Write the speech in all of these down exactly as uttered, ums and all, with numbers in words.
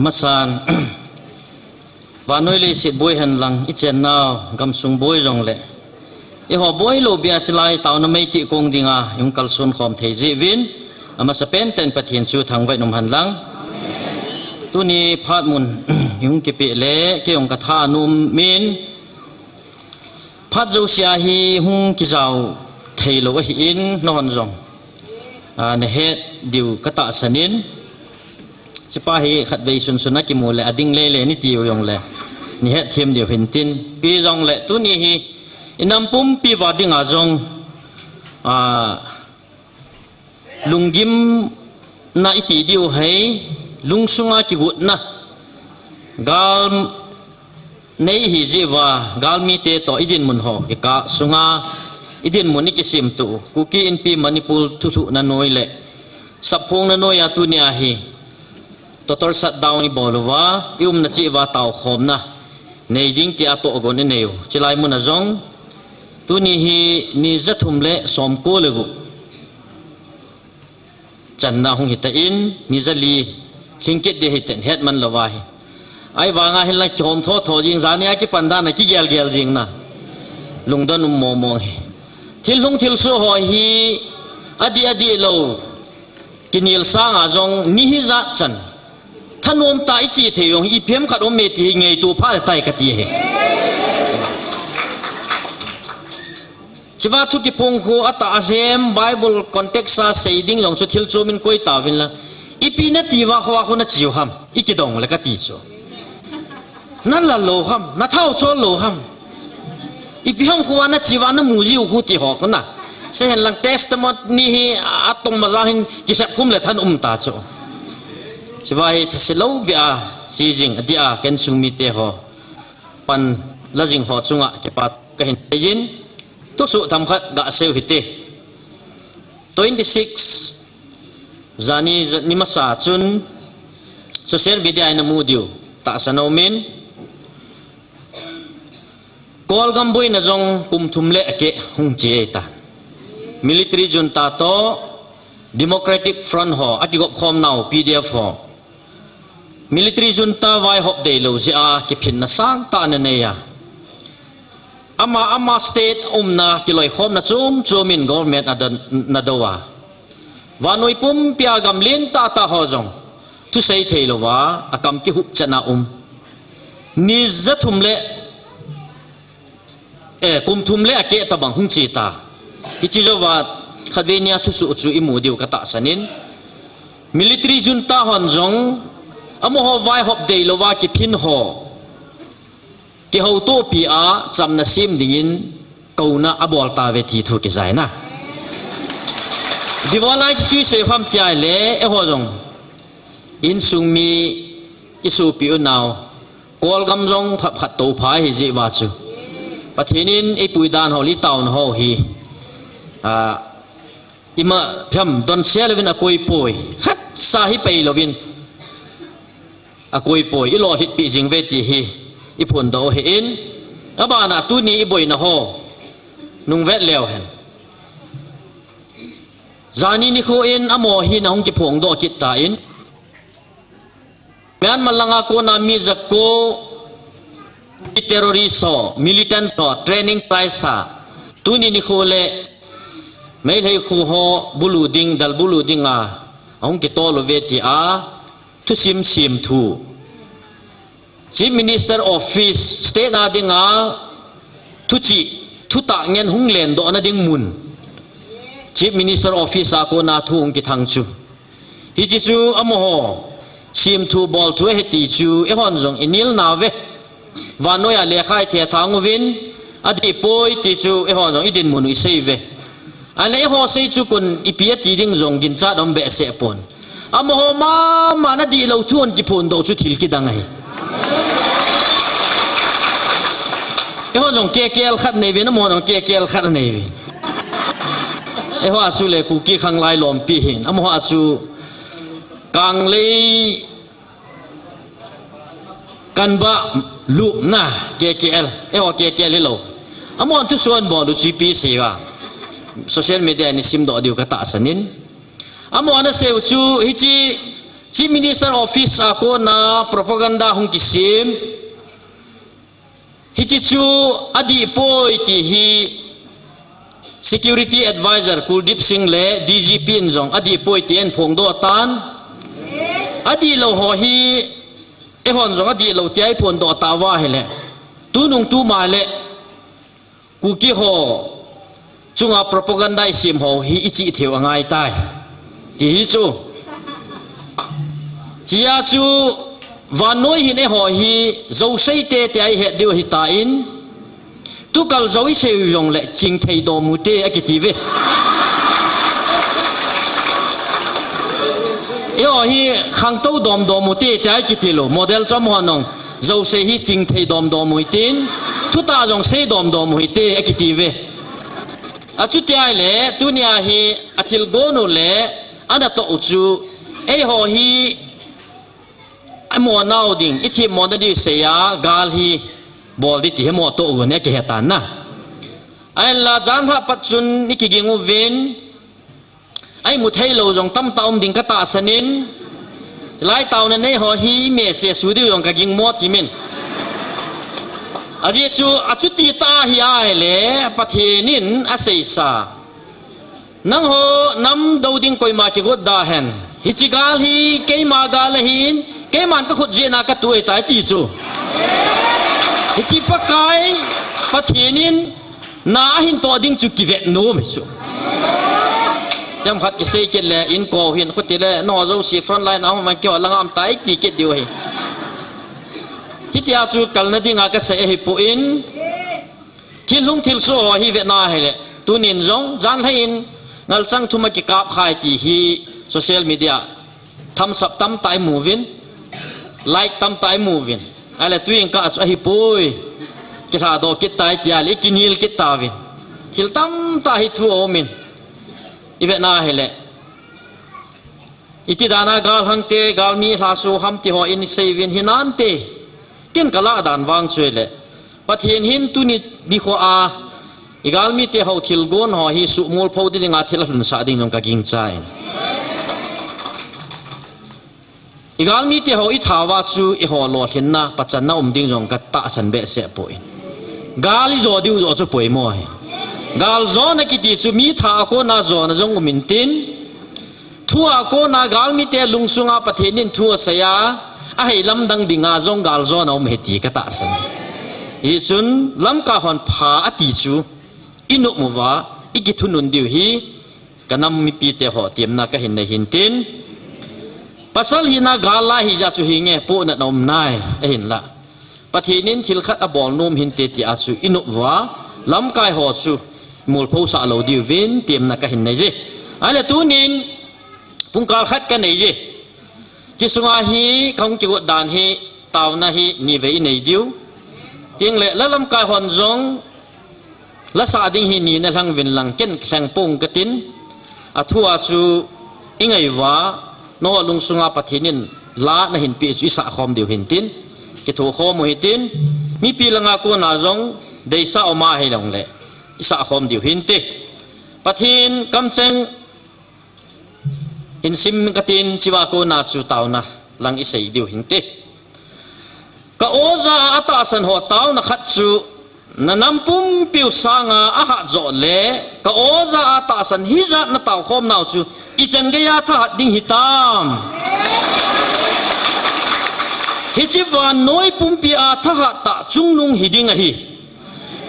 Masan, vannoi leiset boi hen lang, i chennau gamsung boi jongle, eiho boi lou bia chilai taona meitih kong dinga i hung kalson khom thei jeh uvin, amasapen tah in Pathen chu thangvah in um hen lang. Tuni phat mun i hung kipeh le, kei jong ka thanom in, phat jouse a hi hung kijao thei lou ahin, nahon jong, a, na het diu ka tahsan in, hichepa hi khatvei sunsun a kimu le, a ding lele ni tiu jongle, na het them diu hin tin. Ipi jongle, tuni hi, i nam pumpi uva dinga jong, a, lunggimna i ti diu ahi, lungsunga kigotna. Gal nei ihi jeh uva, galmite toh i dinmun ho kikah sunga, i dinmun i kisemtoh u. Kuki Inpi Manipur thulhuhna noi le sapphongna noi a tuni a hi total shutdown i bol uva, i umna cheh uva taokhomna nei ding tia tohgon i nei u. Chilai mun a jong, tuni hi ni jathum le somko le gup channa hung hitan, ni jali lhingkit ding hitan, hetman lou ahi. Ahivanga hinla kihom thotho jing, jani a kipan dan a kigelgel jing na. Lungdon um mongmong hi. Thil lhung thil soh ho hi adih adih lou kinel sanga jong ni hijat chan thanom tah a i che thei jong hi ipi ham khat um e ti hi ngaito pha le tai kati ahi. Hichea thu kiphong khu atah a hem, Bible context a sei ding jong chu thil chom in koi tauvin lang. Ipi nati uva kho a khu na che u ham, i kidong le kati chu. Na lal lou ham, na thao chol lou ham. Ipi ham khu a na che uva na mu jiu khu ti ho khu na. Sei hen lang testimony hi atong maja hin kisep khum le thanom ta chu. Hichea hi thase lou bia che jing adih a ka insung mite ho pan la jing ho chunga kipa ka hin sei jin. Thusoh themkhat ga sei u hite. Twenty six, jani, jani masa chun social media a i na mu diu tahsan a um in, Kawlgam boina jong kum thum le akeh hung che ahitan. Military junta toh Democratic Front ho, akigop khom nau P D F ho, military junta vaihop deilou jeh a kiphinna sangtah ana nei a, ama, ama state umna kiloikhomna chom chom in government ana dou a, vannoi pumpi a gam lentah tah ho jong thusei thei louva akam kihup chan a um. Ni jathum le, eh, kum thum le akeh tabang hung che ta. Hiche jouva khatvei nia thusoh chu i mu diu ka tahsan in, military junta hon jong amaho vaihop deilouva kiphin ho kihoutopi a chamna sem dingin kouna abol tauve ti thu kijai na. Divo lai chu i sei ham ti ahile, eiho jong insung mi, i sopi unau, Kawlgam jong phat phat toupha ahi jeh uva chu, Pathen in eipui dan ho le taona ho hi, a, ima pham don sel louvin akoi poi, khatcha hi pei louvin akoi poi, i lolhitpi jing uve ti hi i phondoh u ahin, abana tuni i boina ho nung vet leu hen. Jani nikho in amaho hina hung kiphongdoh kit tan, Myanmar langa kona mi jako terrorist ho, militant ho, training chai sa, tuni nikho le Meitei kho ho bulu ding, dal bulu dinga ahung kitol uve tia thusim semthu, Chief Minister Office, state a dinga thuchih, thutah ngen hung lendohna ding mun, Chief Minister Office a kona thu hung kithang chu, hiche chu amaho semthu bolthu ahi ti chu eihon jong i nil nauve. Vannoiya lekha i thethang uvin, adih poi ti chu eihon jong i dinmun u i sei uve. Ahile eiho sei chu kon ipi ati ding jong ginchat um behseh pon. Amaho mama na dihlou thu hung kiphondoh chu thil kidang ahi. Eihon jong K K L khat nei uvin, amaho jong K K L khat anei uvin. Eiho a chu le Kuki khanglai lompi ahin, amaho a chu Kanglei Kanba lupna K K L, eiho K K L hilou. Amahon thusuon bol u chu ipi sei uva, social media a i simdoh diu ka tahsan in. Amahon asei u chu hiche Chief Minister Office a kona propaganda hung kisem. Hiche chu adih poi ti hi Security Advisor Kuldeep Singh le D G P in jong adih poi ti eiphongdoh tan. Adih lou ho hi eihon jong adih lou tia eiphondoh tauva ahile, tunung tuma le Kuki ho chunga propaganda isem ho hi ichih theiu angai tai. Ti hi chu. Hichea chu vannoi hin eiho hi jou seite tia ihet diu ahitan, tukal jou isei u jongle chingthei dom u hite akiti uve. Eiho hi khangtou dom dom u hite tia ikiti lou. Model chu amaho nong. Jouse hi chingthei dom dom u hitin, thutah jong sei dom dom u hite akiti uve. Achuti ahile, tunia hi athilgon u le anatoh u chu, eiho hi amo nau ding, ithemmo nadiu seiya, gal hi bol ding ti hi amo toh u ne akihetan na. Ahinla, janlhah pat chun ikiging uvin, Ahi mu thei lou jong tamtah um ding ka tahsan in, lai taona nei ho hi i message u diu jong ka gingmo thimin. Ajeh chu achuti tah ahi ahile, Pathen in aseisa. Nangho nam do ding koima kigot da hen. Hiche gal hi keima gal ahin, keiman ka khut jeh a ka tu ahitai ti chu. Hiche Pakai, Pathen in, Na ahin toh ding chu kivet nom hi chu. Themkhat kisei kit le, inko hin, khuti le, nangho jouse front line a hung man keiho langa um tai ti kit diu ahi. Hitia chu kalna dinga kasei ahipoi, thil hung thilsoh ho hi vetna ahile, tunin jong, janlhah in, ngalchang thum akikap khai ti hi, social media. Thumbs up tamtah imu uvin, like tamtah imu uvin. Ahile tuin ka chu ahipoi. Kilhadoh kit tai tia le, ikinel kit tauvin. Thil tamtah hi thu aumin. Ivetna ahile. Iti dana galhang te, galmi lhaso ham ti ho in isei uvin hinante. Ken kalah dan vang chu ahile. Pathen hin tuni nikho a, i galmite ho thilgon ho hi suhmolpho ding dinga thil alhunsah ding jong ka gingchan. I galmite ho i thauva chu eiho lolhinna pachatna um ding jong ka tahsan behseh poi. Gal ijo diu jo chu poimo ahi. Galjona kiti chu mi tha a kona jona jong um intin, Thu a kona galmite lungsunga Pathen in thu asei a, ahei lamdang dinga jong galjona um ahi ti ka tahsan. Hichun lamkai hon pha ati chu, i nop uva, i kithunun diu hi, ka nam mipite ho tiamna ka hin nei hintin. Pasal hina gal la hija chu hinge, pohnat na um nai, ahinla. Pathen in thil khat abol nom hinte tia chu i nop uva, lamkai ho chu molphosah lou diuvin tiamna ka hin nei je. Ahile tunin pungkal khat ka nei je. Hiche sunga hi kahung kigot dan hi taona hi nivei i nei diu. Tin le la lamkai hon jong Lasah ding hi nina lhang uvin lang ken lhang pong katin. Athu a chu i ngai uva, nangho lungsunga Pathen in la nahin peh chu i sah khom diu hintin. Kitho khom u hitin. Mipi langa kona jong deisah um ahi jongle i sah khom diu hinte. Pathen kamcheng in sim katin, chua kona chu taona lang i sei diu hinte. Ka oja a atahsan ho taona khat chu, na nam pumpiu sanga ahat jo le, ka oja a atahsan hijat na taokhom nau chu, ichan geiya thahat ding hitam. Hiche vannoi pumpi a thahat tah chungnung hi ding ahi.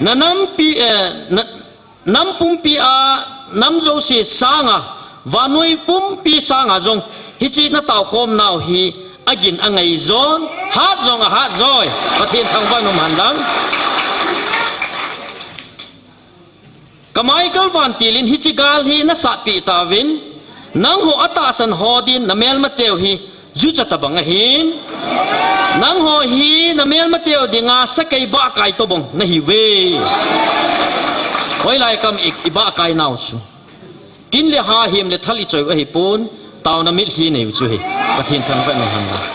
Na nampi, eh, na, Nam pumpi a, nam jouse sanga, vannoi pumpi sanga jong, hiche na taokhom nau hi, agin angai jon, hat jong ahat joi, Pathen thangvah in um hen lang. Ka Michael Vantil in hiche gal hi na satpeh tauvin, nangho atahsan ho din na melmateu hi, Jucha tabang ahin. Nangho hi na melmateu dinga sakei bahkai tobang nahiuve. Hoilai kam i, i bahkai nau chu. Tin le ha, hem le thal i choi u ahipon, taona mitlhi nei u chu hi. Pathen thangvah in um hen lang.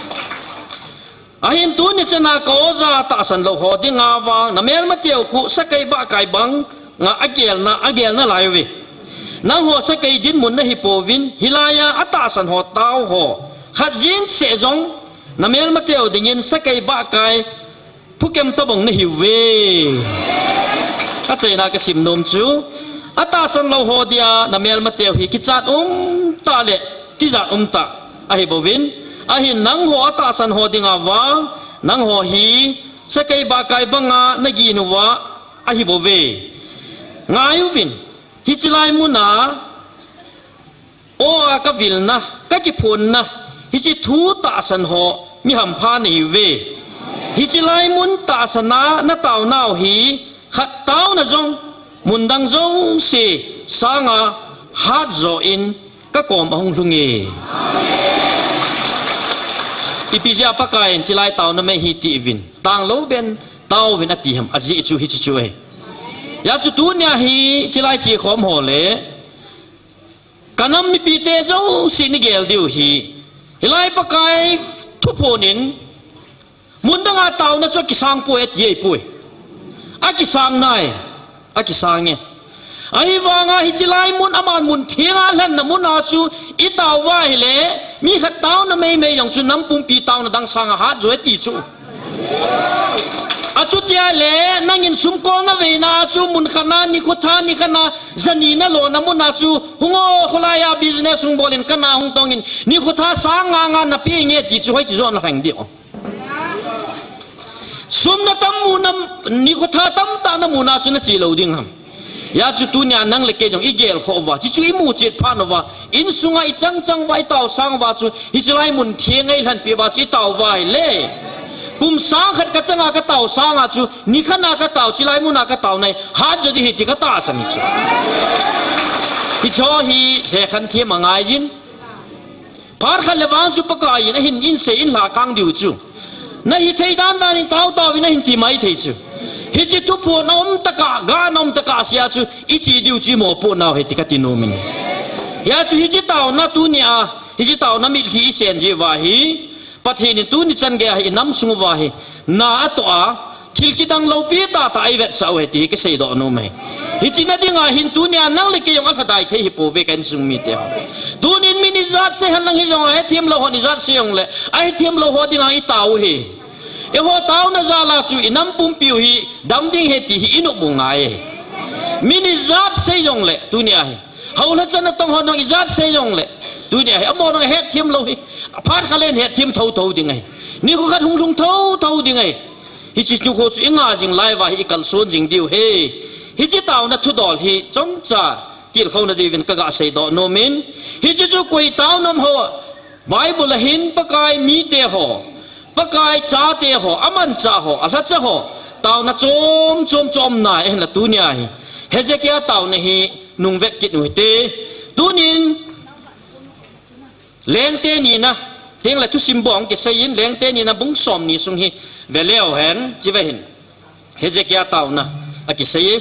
Ahin tuni chana ka oja tahsan lou ho dinga vang, na melmateu khu sakei bahkai banga agelna, agelna lai uve. Nangho sakei dinmun nahi pouvin, hilaiya atahsan ho tao ho, Khat jing seh jong, na melmateu dingin sakei bahkai phukem tabang na hiuve. Achaina ka sim nom chu, atahsan lou ho dia na melmateu hi kichat um tah le tijat um tah ahi bouvin, ahin nangho atahsan ho dinga vang, nangho hi sakei bahkai banga na gin uva ahi bouve. Ngai uvin, hiche lai muna, aw a ka vilna, ka kiphonna, hiche thu tahsan ho mi hampha na hiuve. Hiche lai mun tahsan a na taonau hi, khat taona jong, mun dang jouse sanga hat jo in ka kom ahung lhunge. Ipi jeh a Pakaiyin hiche lai taona mei hi ti uvin, tanglou ben tao uvin ati ham, ajeh chu hiche chu ahi. Hijeh chun tunia hi hiche lai che khom ho le, ka nam mipite jouse nei gel diu hi, hilai Pakai thuphon in, mun danga taona chu akisang poi ati ahipoi. Akisang nai, akisang e. Ahivanga hiche lai mun aman mun thenga lhenna muna chu i tao uva ahile, mi khat taona meimei jong chu nam pumpi taona dang sanga hat jo e ti chu. Achuti ahile, nangin sumkol na veina chu mun khat na, nikho tha, nikhat na, jani na lona muna chu, hung o, kholai a business hung bol in ka na hung tong in, nikho tha sang nga nga na pe nge ti chu hoiche joh na lheng diu. Sum na tam muna, nikho tha tamtah na muna chu na che lou ding ham. Hijeh chun tunia nang le kei jong i gel khoh uva, hiche chu i muchet phat uva, insunga i chang chang uva, i tao sang uva chu, hiche lai mun thenga i lhenpi uva chu i tao uva ahile, kum sang khat ka changa ka tao sanga chu, nikhat na ka tao, hiche lai muna ka tao nai, hat jo ding ahi ti ka tahsan ahi chu. Hiche hi lhekhan them angaiyin. Phat khat le vang chu Pakaiyin ahin, in sei in lhakang diu chu. Na hithei dan dan in tao tao in ahin ti maithei chu. Hiche thuphon a um tah a, gah na um tah a sia chu, i che diu chu i mopoh nau ahi ti ka ti nom in. Hijeh chun hiche taona tunia, hiche taona mitlhi i sen jeh uva hi, Pathen in tuni chan geiya hi i nam sung uva hi, na atoh a, thil kidang loupi tah tah a i vetsah u ahi ti hi ka seidoh nom e. Hiche na dinga hin tunia nang le kei jong alhadai thei hi pouve ka insung mite ho. Tunin min ijat sei henlang hijongle, hethem lou hon ijat sei jongle, ahethem lou ho dinga i tao u ahi. Eiho taona jal a chu i nam pumpi u hi dam ding ahi ti hi i nom u ngai e. Min ijat sei jongle, tunia hi. Hou lhacha natong hon jong ijat sei jongle, tunia hi amaho jong ahetthem lou hi. Phat khat le ahetthem thotho ding ahi. Nikho khat hung lhung thotho ding ahi. Hiche nikho chu i nga jing lai uva hi i kalson jing diu ahi. Hiche taona thudol hi chomcha tilkhouna diuvin ka ga seidoh nom in. Hiche chu koi taona ham ho, Bible a hin Pakai mite ho, Pakai chate ho, amanchah ho, alhacha ho, taona chom chom chu um nai ahinla tunia hi Hezekiah taona hi nungvet kit u hite. Tunin Lengte nina, tengle thusim bou kisei in, Lengte nina bung somni sung hi veleu hen, hiche hin Hezekiah taona akisei e.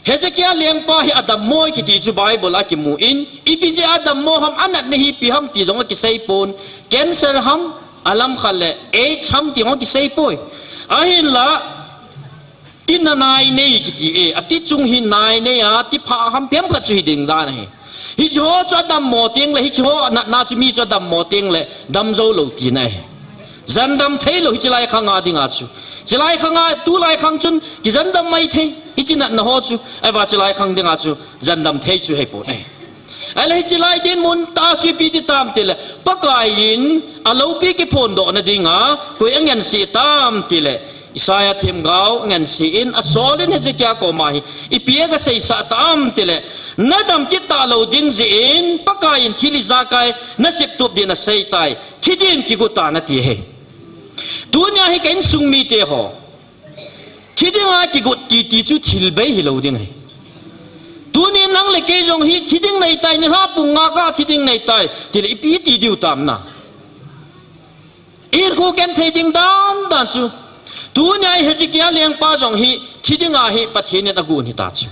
Hezekiah lengpa hi adammo e kiti chu Bible a kimu in, ipi jeh a adammo ham, anatna hi ipi ham ti jong akisei pon, cancer ham, alam khat le AIDS ham ti jong akisei poi. Ahinla, tina nai nei kiti e, ati chung hi nai nei a, ti pha ham pem khat chu hi ding dan ahi. Hiche ho chu adammo tengle, hiche ho natna chu mi chu adammo tengle, dam jou lou tina ahi. Jandam thei lou hiche lai khanga dinga chu. Hiche lai khanga, tulai khang chun kijandam mai thei, hiche natna ho chu, ahivang hiche lai khang dinga chu jandam thei chu hipon ahi. Ahile hiche lai dinmun tah chu ipi ti tam tile, Pakaiyin aloupi kiphondohna dinga koi angansei tam tile, Isaiah themgao angansei in, asol in Hezekiah koma hi ipi aga seisah tam tile, nadam kit talou ding jeh in Pakaiyin thil ijakai nasep tup din asei tai, thi din kigot tan ati ahi. Tunia hi ka insung mite ho, thi dinga kigot kiti chu thil bei hilou ding ahi. Tunin nang le kei jong hi thi ding neitai, nilhah pung nga kah thi ding neitai tile ipi ti diu tam na. Ihinkho genthei ding dan dan chu. Tunia hi Hezekiah lengpa jong hi thi dinga hi Pathen in agon hita chu.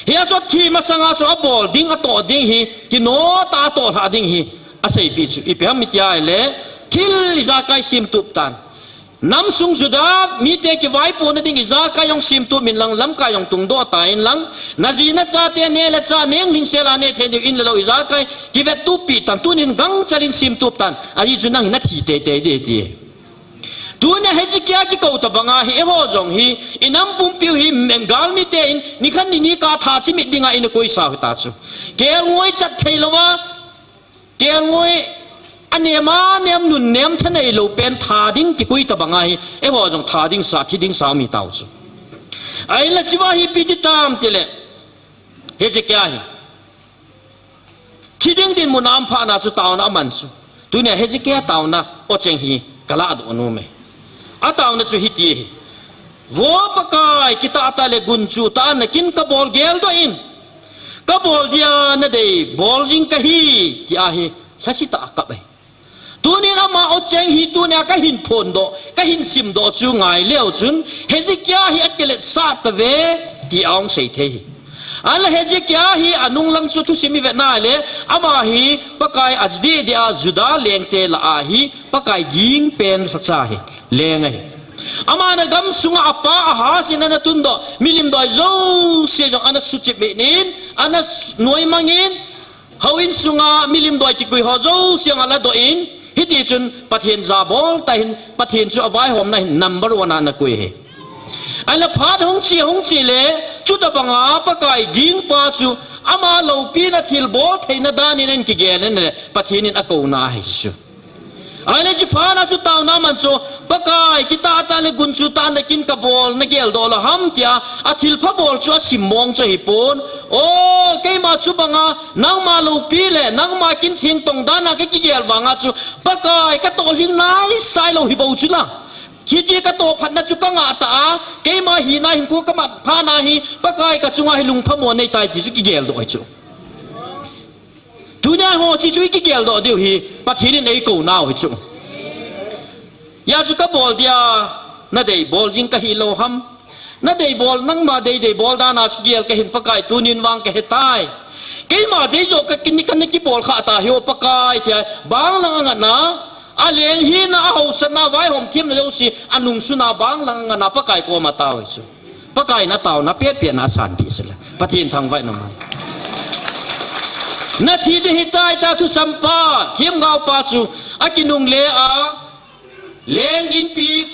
Hijeh chun thi masanga chu abol ding, atoh ding hi, kino tah a atoh lhah ding hi aseipeh chu. Ipi ham iti ahile, thil ijakai sem tup tan. Namsung Juda mite kivaipohna ding ijakai jong semtup inlang, lamkai jong tungdoh ta inlang, naji nachate neh le chah neng lhingsel a neh thei diu in le lou ijakai kivettup pi tan, tunin gangchal in semtup tan, ahi chu nang hi nathi teitei ding ti. Tunia Hezekiah kikou tobanga hi, eiho jong hi, inam pumpiu hi, em, galmite in, nikhat ni nikah tha chimit dinga ina koisau hita chu. Kelngoi chat thei louva, kelngoi anem anem nunnem thaneilou pen tha ding kikoi tobanga hi, eiho jong tha ding sa, thi ding sa um hitau chu. Ahinla chua hi ipi ti tam tile, Hezekiah hi thi ding dinmun a um phatna chu taona aman chu. Tunia Hezekiah taona ocheng hi kalahdoh nome. Ataona chu hiti ahi. Vo Pakai, kitah tah le gunchu tah a nakin kabol geldoh in, kabol dia nadei bol jing kahi, tia hi lhasetah a akap ahi. Tunin ama ocheng hi tunia kahin phondoh, kahin simdoh chu ngai leu chun, Hezekiah hi akiletsah tave, tia hung sei thei hi. Ahinla Hezekiah hi anunglang chu thusim ivet nale, ama hi Pakai adih dia Juda lengte lah a hi Pakai ging pen lhacha hi, leng ahi. Ama na gamsunga apa Ahaz in ana tundoh milim doi jouse jong ana suchip in, ana s-, noimang in, houin sunga milim doi kikui ho jouse jong aladoh in, hiti chun Pathen jabol tah in, Pathen chu avaihomna hin number one a ana koi hi. Ahinla phat hung che, hung che le, chutobanga Pakai gingpa chu ama loupina thilbol theina danin ahin kigel in le, Pathen in akouna ahi chu. Ahinla chuphatna chu taona aman chu, Pakai, kitah tah le gunchu tah a nakin kabol, nageldoh lou ham, tia athilpha bol chu asim mong chu ahipon. O, keima chubanga nangma loupi le nangma kin thengtong dana kakigel vanga chu, Pakai, katolhing naisai lou hi bou chu la. Hiche katoh phatna chu kangah tah a, keima hina hinkho kamat phatna hi, Pakai, kachunga hi lungphamo neitai ti chu kigeldoh ahi chu. Tunia ho chi chu ikigeldoh diu hi, Pathen in eikounau hi chu. Hijeh chun kabol dia nadei bol jing kahi lou ham. Nadei bol, nangma deidei bol dana chu gel kahin Pakai, tunin vang kahetai. Keima dei joh kakin, kana kibol khah ta hi o Pakai, tia bang lang angatna, aleng hina, ahaosatna, vaihom themna jouse, anungsuna bang lang angatna Pakai koma tao hi chu. Pakai in ataona petpetna asanpeh sela. Pathen thangvah in umhen. Nathi ding ahitai tia thusampa, themgaopa chu akinungle a, leng inpi,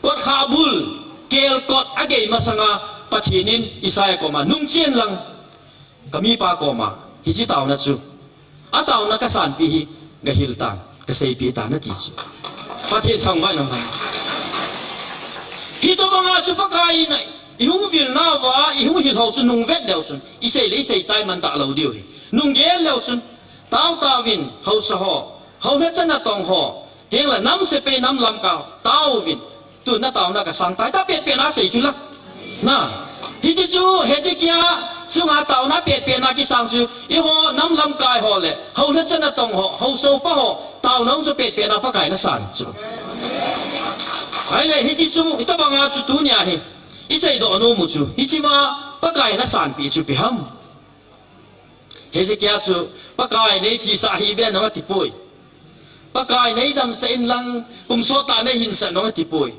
kotkhah bul, kelkot agei masanga Pathen in Isaiah koma, nungchen lang, kamipa koma, hiche taona chu, ataona kasanpeh hi, gahil tan, kaseipeh tan ati chu. Pathen thangvah in umhen. Hitobanga chu Pakai in ihung vilnauva, ihung hilhou chu nungvet leu chun, isei le isei chai man talou diu hi. Nunggel leu chun, tao taovin, haosa ho, haolhachan natong ho, tengle nam sepai nam lamkai ho, taovin. Tu nataona kasangtai, tia petpetna asei chu la. Na, hiche chu Hezekiah chunga taona petpetna kisang chu, eiho nam lamkai ho le haolhachan natong ho, haosaopa ho, taona chu petpetna Pakai in asan chu. Ahile hiche chu, hitobanga chu tunia hi iseidoh nomu chu, hichea Pakai in asanpeh chu ipi ham. Hezekiah chu, Pakai, neithisah hih beh in nong atipoi. Pakai, neidamsah inlang, kum sottah neihinsah in nong atipoi.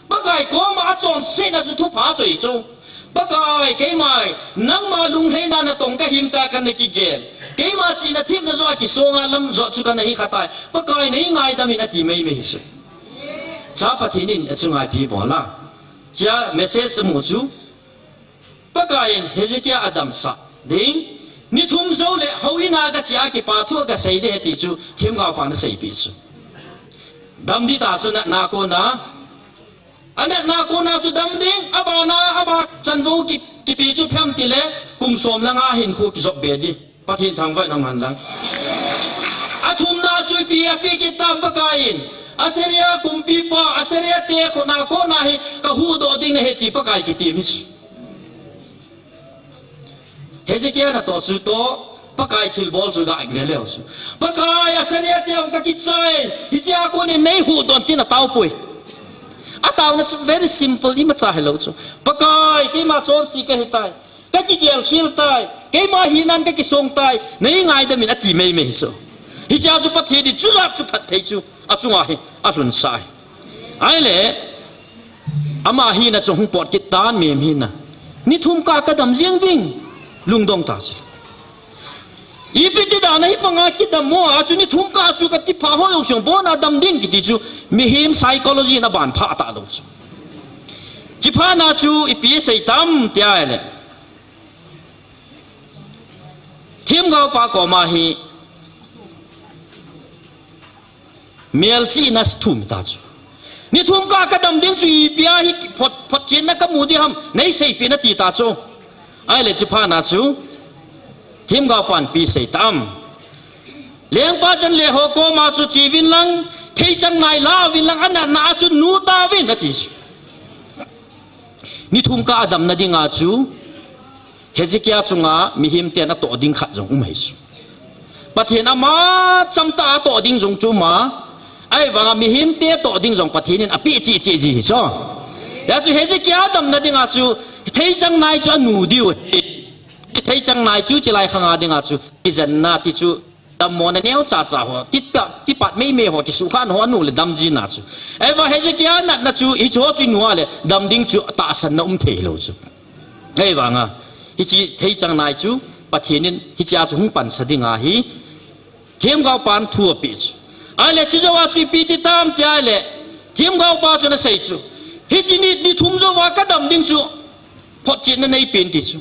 Pakai koma achonsetna chu thupha choi chu. Pakai, keima, nangma lunglhaina natong kahim tia kana kigel. Keima chihna themna joh a kisonga lam joh chu kana hikha tai. Pakai, neingaidam in ati meimei hi chu. Cha Pathen in achunga ipi bol a, hiche message amu chu. Pakai in Hezekiah adamsah ding, ni thum jou le houin a gache a kipa thu agasei ding ahi ti chu themgaopan aseipeh chu. Dam ding tia chu natna kona, anatna kona chu dam ding, abana, ama chanvou ki, kipe chu ipi ham tile, kum som le nga hinkho kijop be ding. Pathen thangvah in umhen lang. Athumna chu ipi, api kit tam Pakai in, Assyria kumpipa, Assyria te khutna kona hi kahuhdoh ding nahi ti Pakai kitem hi chu. Hezekiah natoh chu toh, Pakai thilbol chu gah gel leu chu. Pakai, Assyria te hung kakichai, hichea konin neihuhdoh in tin ataopoi. Ataona chu very simple, imacha hilou chu. Pakai, keima chonse kahitai. Kakigel khel tai, keima hinan kakisong tai, neingaidam in ati meimei hi chu. Hichea chu Pathen in chujat chu phatthei chu achunga hi alhunsah ahi. Ahile, ama hina chu hung pot kit tan mihem hina. Ni thum kah kadam jeng ding, lungdong ta chu. Ipi ti dan a hi banga kidam mo a chu ni thum kah chu kati pha ho jong sung bon a dam ding kiti chu mihem psychology in aban pha talou chu. Chiphat na chu ipi sei tam ti ahile, themgaopa koma hi melchihna thum ta chu. Ni thum kah kadam ding chu ipi a hi phot, photchetna kamu ding ham, nei seipeh in ati ta chu. Ahile chiphat na chu, themgaopan ipi sei tam. Lengpa Jen le ho koma chu cheuvin lang, theichang nai lauvin lang, anatna a chu nu tauvin ati chu. Ni thum kah adamna dinga chu, Hezekiah chunga mihemten atoh ding khat jong um ahi chu. Pathen ama chamtah a atoh ding jong chu um a, ahivanga mihemte toh ding jong Pathen in apeh cheh cheh ji ahi chu. Hijeh chun Hezekiah adamna dinga chu, theichang nai chu anu diu ahi. Theichang nai chu chilai khanga dinga chu, kijenna ti chu, dammona neocha cha ho, tipat, tipat meimei ho, kisuhkhah ho anu le dam jina chu. Ahivang Hezekiah natna chu, hiche ho chu inu a le, dam ding chu tahsanna um thei lou chu. Ahivanga, hiche theichang nai chu, Pathen in hichea chu hung pansa ding ahi, themgaopan thu apeh chu. Ahile chujouva chu ipi ti tam ti ahile, themgaopa chun asei chu, hiche ni, ni thum jouva kadam ding chu, photchetna neipen ti chu.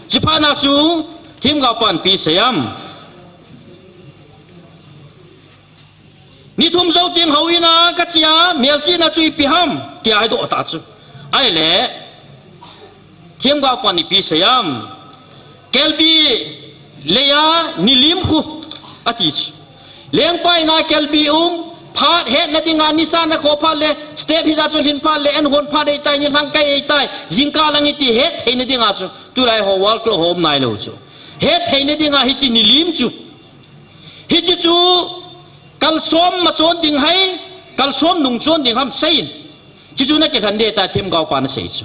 Chiphat na chu, themgaopan ipi sei am. Ni thum jou teng houin a kache a, melchihna chu ipi ham, tia adoh ta chu. Ahile, themgaopan ipi sei am. Kelbi leiya nilim khu, ati chu. Lengpa in a kelbi um, phat hetna dinga nisa nakho phat le, step hija chu lhin phat le, an hon phat ahitai, nilhang kai ahitai, jingkah lang hiti hettheina dinga chu. Tulai ho world clock ho um nailou chu. Hettheina dinga hiche nilim chu. Hiche chu kalsom machon ding ham, kalsom nungchon ding ham seiyin. Chuchu nakilhen ding ahitai themgaopan asei chu.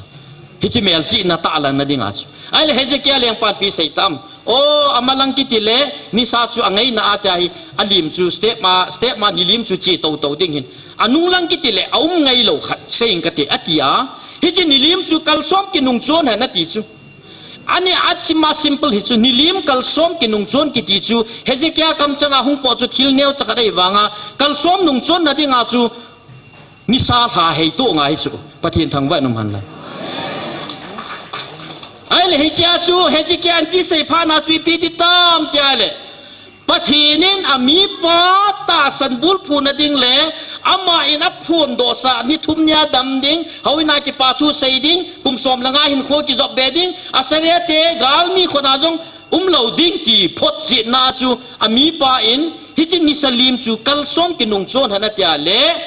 Hiche melchihna tahlanna dinga chu. Ahile Hezekiah lengpan ipi sei tam. O, amalang kiti le, nisa chu angaina a tia hi, alim chu step ma, step ma nilim chu che toutou ding hin. Anunglang kiti le, aum ngailou khat, seiyin kati, ati a. Hiche nilim chu kalsom kinungchon hen ati chu. Ani a chima simple hi chu, nilim kalsom kinungchon kiti chu, Hezekiah kamchanga hung pot chu thil neocha khat ahivanga, kalsom nungchonna dinga chu, nisa lha heitoh ngai hi chu, Pathen thangvah in umhen lang. Ahile hichea chu, Hezekiah in ipi sei phat na chu ipi ti tam ti ahile, Pathen in amipa tahsan bulphuna ding le, ama in aphondohsa ni thum nia dam ding, houin a kipa thu sei ding, kum som le nga hinkho kijop be ding, Assyria te galmi khut a jong umlou ding ti photchetna chu, amipa in hiche nisa lim chu kalsom kinungchon hen atia le,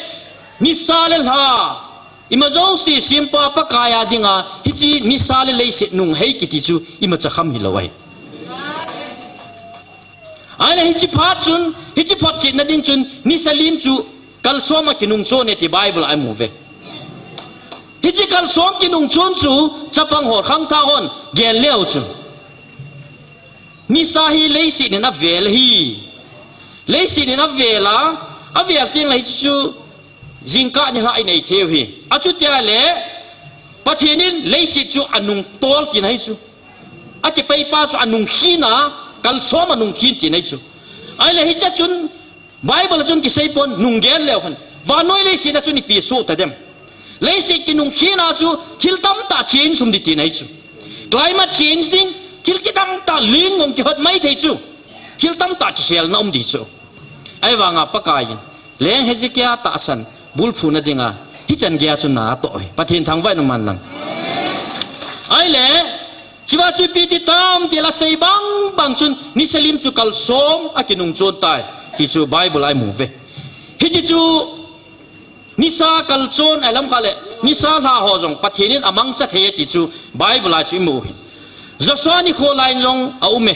nisa le lha, ima jouse sempa Pakai a dinga, hiche nisa le leiset nunghei kiti chu imacha kham hilou ahi. Ahile hiche phat chun, hiche photchetna ding chun, nisa lim chu kalsom a kinungchon e ti Bible a imu uve. Hiche kalsom kinungchon chu, chapang ho khangthah hon gel leu chun, nisa hi leiset in avel ahi. Leiset in avel a, avel teng le hiche chu jingkah nilhah inei thei u ahi. Achutia le, Pathen in leiset chu anungtol tina ahi chu. Akipeipa chu anungkhin a, kalsom anungkhin tina ahi chu. Ahile hichea chun, Bible a chun kisei pon nunggel leu hen. Vannoi leiset a chun ipi soh tadem. Leiset kinungkhin a chu thil tamtah change um ding tina ahi chu. Climate change ding, thil kidangtah ling um kihot mai thei chu. Thil tamtah kikhelna um ding chu. Ahivanga Pakai in, Leng Hezekiah tahsan bulphuna dinga, hichan geia chu natoh e. Pathen thangvah in umhen lang. Ahile, chua chu ipi ti tam ti la sei bang bang chun, nisa lim chu kalsom a kinungchon tai, ti chu Bible a imu uve. Hiche chu, nisa kalchon ahi lam khat le, nisa lha ho jong Pathen in amangcha thei e ti chu Bible a chu imu uve. Joshua nikho lai in jong aume.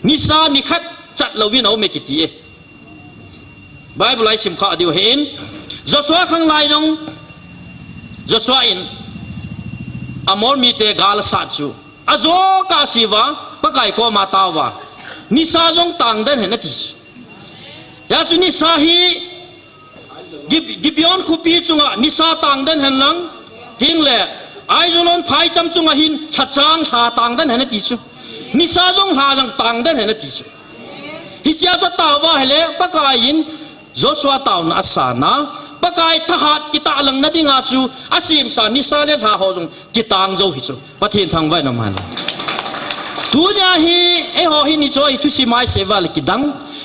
Nisa nikhat chat louvin aume kiti e. Bible a isim kha diu ahin. Joshua khang lai jong, Joshua in Amor mite gal asat chu ajo kah asei uva, Pakai koma atao uva, nisa jong tangden hen ati. Hijeh chun nisa hi Gib-, Gibeon khopi chunga nisa tang den hen lang, hingle, Aijalon phaicham chunga hin lhachang lha tang den hen ati chu. Nisa jong lha jang tang den hen ati chu. Hichea chu atao va ahile, Pakai in Joshua taona asana, Pakai thahat kitahlang na dinga chu asemsa nisa le lha ho jong kitang jou hi chu. Pathen thangvah in um hen. Tunia hi, eiho hin hiche hi thusim a isei va le kidang,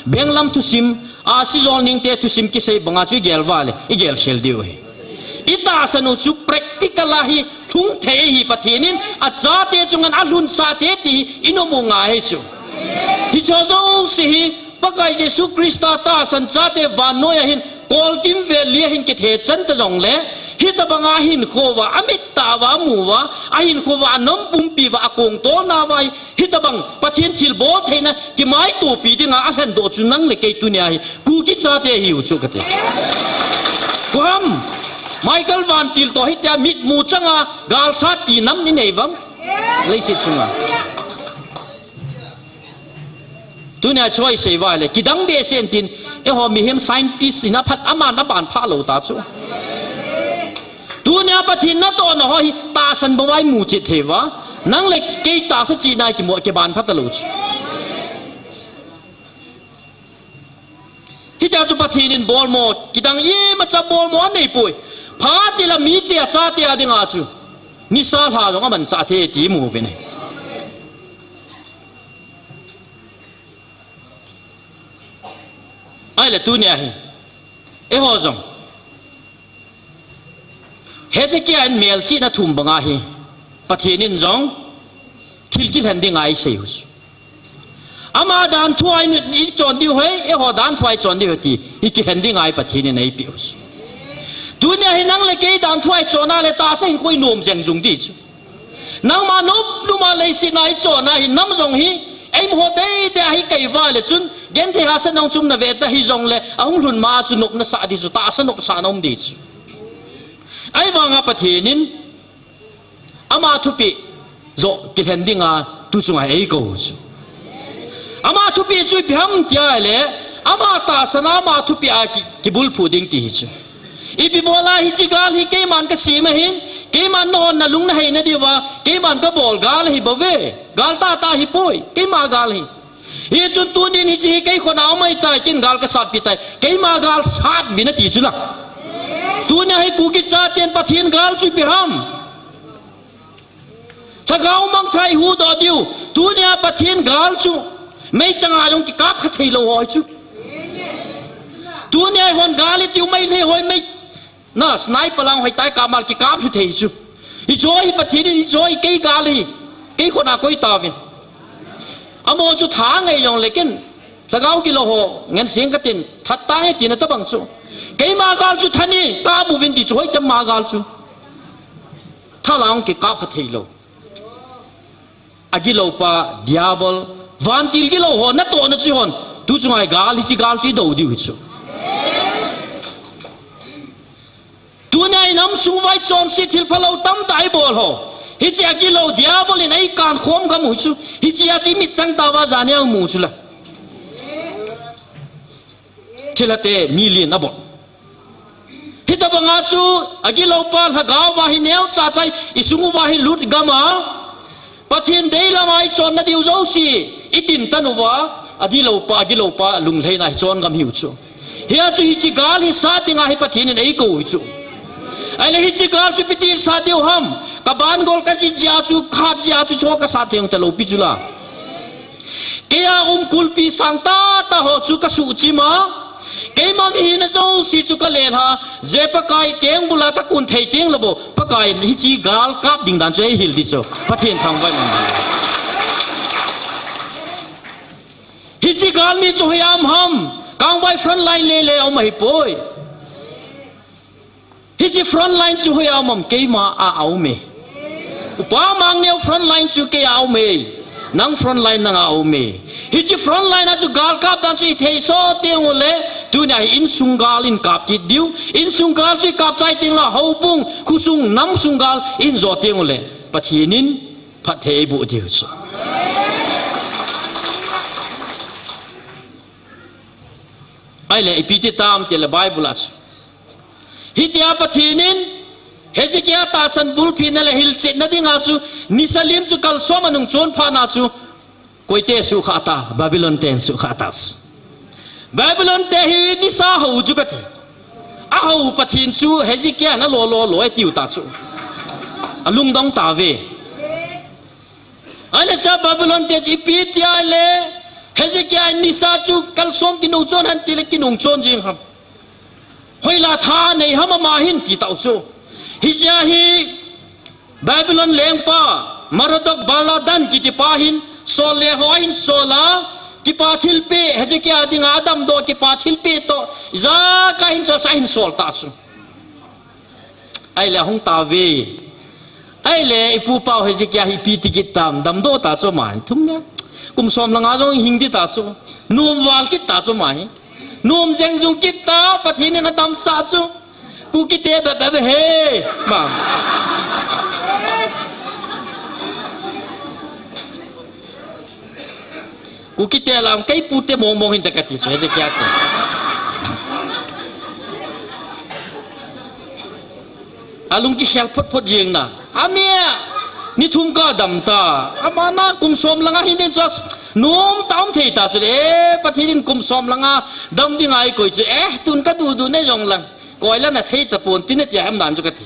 benglam thusim, a sijol ningte thusim kisei banga chu igel va le, igel khel diu ahi. Itahsan u chu practical a hi lhung thei ahi, Pathen in achate chunga alhunsah thei ti hi inom u ngai ahi chu. Hiche jouse hi Pakai Jesu Christa tahsan chate vannoi a hin kolkimvel li a hin kithe chan ta jongle, hitabanga hinkho uva, amit tah uva, amu uva, ahinkho uva, anom pumpi uva, akong tolna uva, hitabang Pathen thilbol theina kimaitopi dinga alhendoh chu nang le kei tunia hi Kuki chate ahiu chu kati. Kuham, Michael Vantil toh hitia mitmu changa galsat pi nam inei vang. Leiset chunga. Tunia chu isei va le, kidang behseh in tin, eiho mihem scientist in aphat, aman aban pha lou ta chu. Tunia Pathen natohna ho hi, tahsan bou a imu chet thei uva, nang le kei tahsa chihna kimu, kiban pha talou chu. Hitia chu Pathen in bolmo, kidang imacha bolmo anei poi. Phat tila mite achate a dinga chu nisa lha jong amanchah thei ti imu uvin ahi. Ahile tunia hi, eiho jong Hezekiah in melchihna thum banga hi, Pathen in jong thil kilhen dinga isei u chu. Ama danthu a ichon diu ahi, eiho danthu a ichon diu ahi ti hi kilhen dinga hi Pathen in eipeh u chu. Tunia hi nang le kei danthu a ichon a le tahsa hinkho inom jeng jung ding chu. Nangma nop nop a leiset a ichon a hi, nam jong hi, eimu ho teitei a hi kei va le chun, genthei hahsatna hung chum na ve ta hijongle, ahung lhun ma a chu nopna sah ding chu, tahsa nopsahna um ding chu. Ahivanga Pathen in, ama thupeh joh kilhen dinga tu chunga eikou chu. Ama thupeh chu ipi ham tia le, ama tahsan a ama thupeh a ki, kibulphu ding ti hi chu. Ipi bola hiche gal hi keiman kasem ahin, keiman nahon nalung naheina diuva, keiman kabol gal ahi bouve, gal tahtah ahi poi, keima gal ahi. Hichun tunin hiche hi kei khut a um ahitai, ken gal kasatpi tai, keima gal sat vin ati chu la. Tunia hi Kuki chaten Pathen gal chu ipi ham. Lhagao mangthah ihuhdoh diu, tunia Pathen gal chu, meichang a jong kikap kha theilou ho hi chu. Tunia eihon gal itiu Meitei hoi mei, na, sniper lang hoitah a kap mal kikap lhu thei chu. Hiche hi Pathen in hiche hi kei gal ahi, kei khut a koi tauvin. Amaho chu tha ngai jongle ken, lhagao gilou ho ngen seng katin, that tange tina tabang chu. Keima gal chu thanin, kap uvin ti chu hoicham ma gal chu. Thalang kikap kha theilou. Agiloupa, Diabol, vantil gilou ho, natohna chu hon, tu chunga hi gal, hiche gal chu idou diu hi chu. Tunia inam sung uva ichonset thil phalou tamtah ibol ho. Hiche agilou Diabol in eikan khom gam u chu. Hichea chu imit chang tauva janhi a imu chu la. Thilhate million abol. Hitabanga chu agiloupa lhagao va hi neocha chai, isung uva hi lut gam a. Pathen deilam a ichonna diu jouse, itin tan uva, agiloupa, agiloupa lunglhaina hi chon gam hiu chu. Hia chu hiche gal hi sat dinga hi Pathen in eikou hi chu. Ahile hiche gal chu ipi ti sat diu ham, kaban gol kajih jeh a chu, khat jeh a chu cho kasat thei talou pi chu la. Keia um kulpi sang tahtah ho chu kasuhchim a, keima mihina jouse chu kalelha, je Pakai kengbul a kakun thei teng le bou, Pakai in hiche gal kap ding dan chu eihil ding chu, Pathen thangvah in um. Hiche galmi chu hoiya um ham, Kangvai front line lele a um ahipoi. Hiche front line chu hoiya um ham, keima a aume. Upa Mangneo front line chu keia aume. Nang front line nanga aume. Hiche front line a chu gal kap dan chu ithei soh teng ule, tunia hi insung gal in kap kit diu. Insung gal chu ikap chai teng le, houbung, khosung, namsung gal in jo teng ule, Pathen in phatthei eiboh diu chu. Ahile ipi ti tam tile Bible a chu, Hitia Pathen in Hezekiah tahsan bulphina le hilchetna dinga chu nisa lim chu kalsom anung chon phat na chu koite suhkhah ta, Babylon ten suhkhah ta chu. Babylon te hi nisa hou chu kati. Ahou Pathen chu Hezekiah in alo lo lo e tiu ta chu. Alungdong tave. Ahile cha Babylon te chu ipi tia le Hezekiah in nisa chu kalsom kinung chon han ti le kinung chon jing ham. Hoilai tha nei ham ama hin ti tau chu. Hiche hi Babylon lengpa Merodach Baladan kiti pa hin sol le ho hin sol a, kipa thilpeh Hezekiah dinga damdoh kipa thilpeh toh, ijakai hin sol sa hin sol ta chu. Ahile ahung tave. Ahile ipu pau Hezekiah hi ipi ti kit tam, damdoh ta chu ama hin thum nia. Kum som le nga jong hing di ta chu. Nom val kit ta chu ama hi. Nom jeng jung kit ta, Pathen in adamsah chu. Kukite bep bep he. Ma. Kukite lam kei pute mong mong hin ta kati chu Hezekiah te. Alung kikhel phot phot jing na. Ami a, ni thum ka dam ta. Ama na kum som le nga hin just nom ta um thei ta chu le. Eh, Pathen in kum som le nga dam ding a eikoi chu. Eh, tun ka dudu ne jong lang. Koi la na thei ta pon tin tia hem dan chu kati.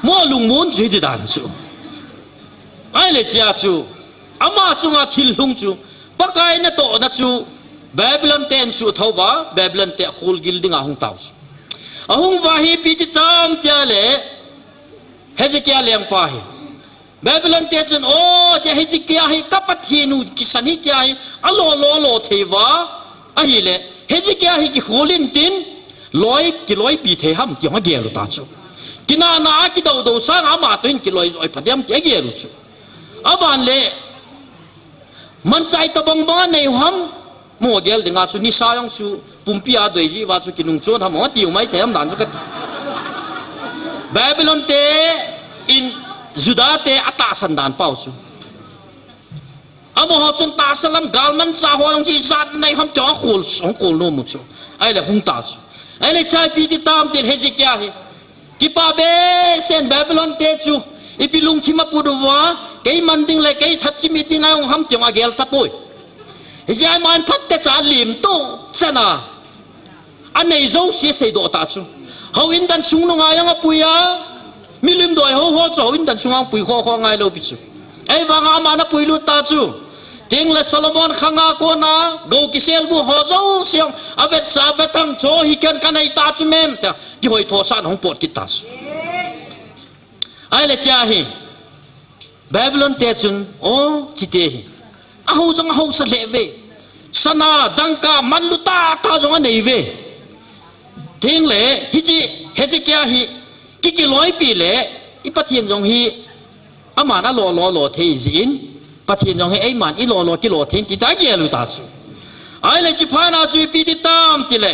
Mo lungmon chu hiti dan chu. Ahile chia chu, ama chunga thil lhung chu, Pakai natohna chu, Babylon ten suhthou va, Babylon te kholgil dinga hung tau chu. Ahung va hi ipi ti tam tia le, Hezekiah lengpa hi. Babylon te chun, o, tia Hezekiah hi ka Pathen u kisan hi tia hi, alo lo lo thei va, ahile, Hezekiah hi kikhol in tin, loi, kiloipi thei ham, ti hung agel u ta chu. Kinahna a kidou dou sang ama toh hin kiloi, loi pha dem, ti agel u chu. Aban le, manchah tabang bang anei u ham, mo gel dinga chu, nisa jong chu, pumpi a doi ji va chu, kinung chon ham, ti u mai thei ham dan chu kati. Babylon te in Judah te atahsan dan pau chu. Amaho chun tahsa lam gal manchah ho jong chu ijat nei ham ti akhol, akhol nom u chu. Ahile hung ta chu. Ahile cha ipi ti tam ti le Hezekiah hi. Kipa behseh in Babylon te chu. Ipi lungthim aput uva. Kei man ding le kei that chimit ding a hung ham ti jong agel tapoi. Hijeh a aman phat techa alim to chana. Anei jouse aseidoh ta chu. Houin dan sung nunga jong apui a, milim doi ho ho chu houin dan sunga pui kho kho ngai lou pi chu. Ahivanga aman apui lut ta chu. Tin le Solomon khanga kona, gou kisel bu ho jouse jong, avetsah vethang chu hi ken kanei ta chu mem tia, kihoi thosahna hung pot kit ta chu. Ahile chia hi, Babylon te chun, o, chite hi. Ahou jong ahousa lheh ve. Sana, dangka, manlu tah tah jong anei ve. Tin le, hiche, Hezekiah hi, ki, kiloipi le, i Pathen jong hi, aman alo lo lo thei jin, Pathen jong hi, eiman ilo lo kilo thei ti ta gel u ta chu. Ahile chiphat na chu ipi ti tam ti le.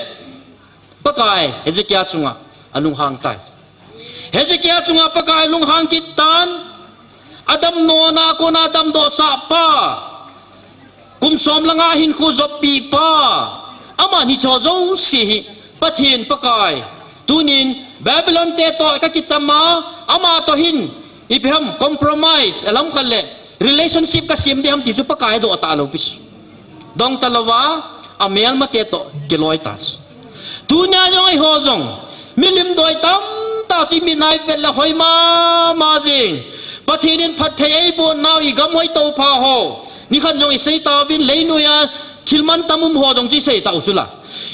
Pakai, Hezekiah chunga, alunghang tai. Hezekiah chunga Pakai lunghang kit tan, adammo na kona damdohsah pa, kum som le nga hinkho joppi pa, aman hicheho jouse hi, Pathen Pakai, tunin Babylon te toh kakicham a, ama toh hin, ipi ham compromise, alam khat le, relationship kasem ding ham ti chu Pakai adoh talou pi chu. Dong talouva, amelmate toh kiloi ta chu. Tunia jong eiho jong, milim doi tamtah chu imin a ivet le hoi mama jing. Pathen in phatthei eiboh nau igam hoi toupha ho. Nikhat jong isei tauvin leinoiya thil mantam um ho jong chu isei tau chu la.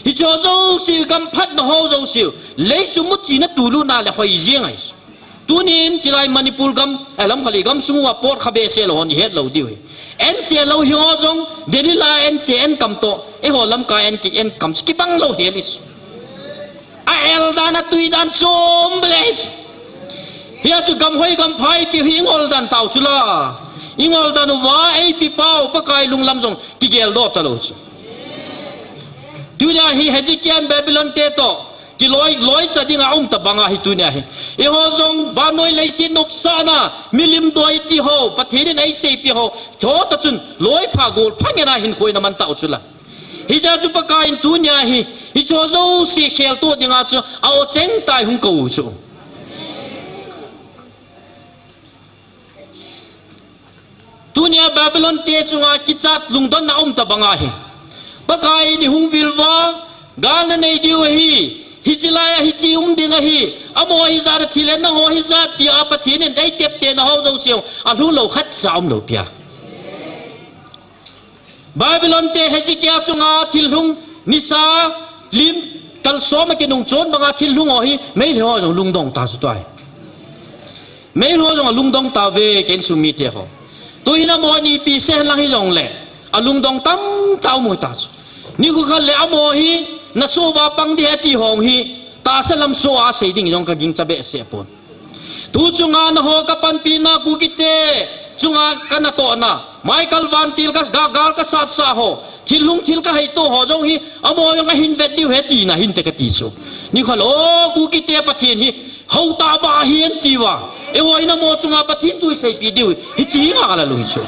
Hicheho jouse igam phatna ho jouse. Lei chu muchina tulutna le hoi jeng ahi. Tunin chilai Manipur gam, eh, lamkhat le gamsung uva pot kha behseh lou hon ihet lou diu hi. Enche lou hiho jong, Delhi la enche enkam toh, eiho lamkai en ki enkam chu kibang lou hel hi. A el dan, a tui dan chom bel hi. Hia chu gam hoi gam pha ipi hi ingol dan tau chu la. Ingol dan uva eipi pau Pakai lunglam jong kigeldoh talou chu. Tunia hi Hezekiah in Babylon te toh, kiloi, loicha dinga um tabang ahi tunia hi. Eiho jong vannoi leiset nopsahna, milim doi iti ho, Pathen in eiseipi ho, chutah chun, loipha golpha ngena hinkho iman tau chu la. Hijeh chun Pakaiyin tunia hi, hiche jouse kheltoh dinga chu, a-o chengtah in hung kou chu. Tunia Babylon te chunga kichat lungdonna um tabang ahi. Pakaiyin eihung vil uva, gal nanei diu ahi, hiche laiya hiche um ding ahi, amaho hijat a thil hen, nangho hijat tia Pathen in eitep tena ho jouse, alhunglou khatcha umlou pia. Babylon te Hezekiah chunga thil lhung, nisa, lim, kalsoma kinung chon banga thil lhung ho hi, Meitei ho jong lungdong ta chu tua hi. Meitei ho jong alungdong tauve, ka insung mite ho. Tuhin amaho in ipi sei henlang hijongle, alungdong tamtah um u ta chu. Nikho khat le amaho hi, nasoh uva pang ding ahi ti ho hi, tahsa lam soh a sei ding jong ka gingcha behseh pon. Tu chunga naho kapanpina Kukite chunga kanatohna, Michael Vantil ka, ga, gal kasatsah ho, thil lhung thil kaheitoh ho jong hi, amaho jong ahin vet diu ahi tina hinte kati chu. Nikho le, o, Kukite Pathen hi, hou tah ba ahi enti uva. Eiho in amaho chunga Pathen thu iseipi diu, hiche hi ngal a lou hi chu.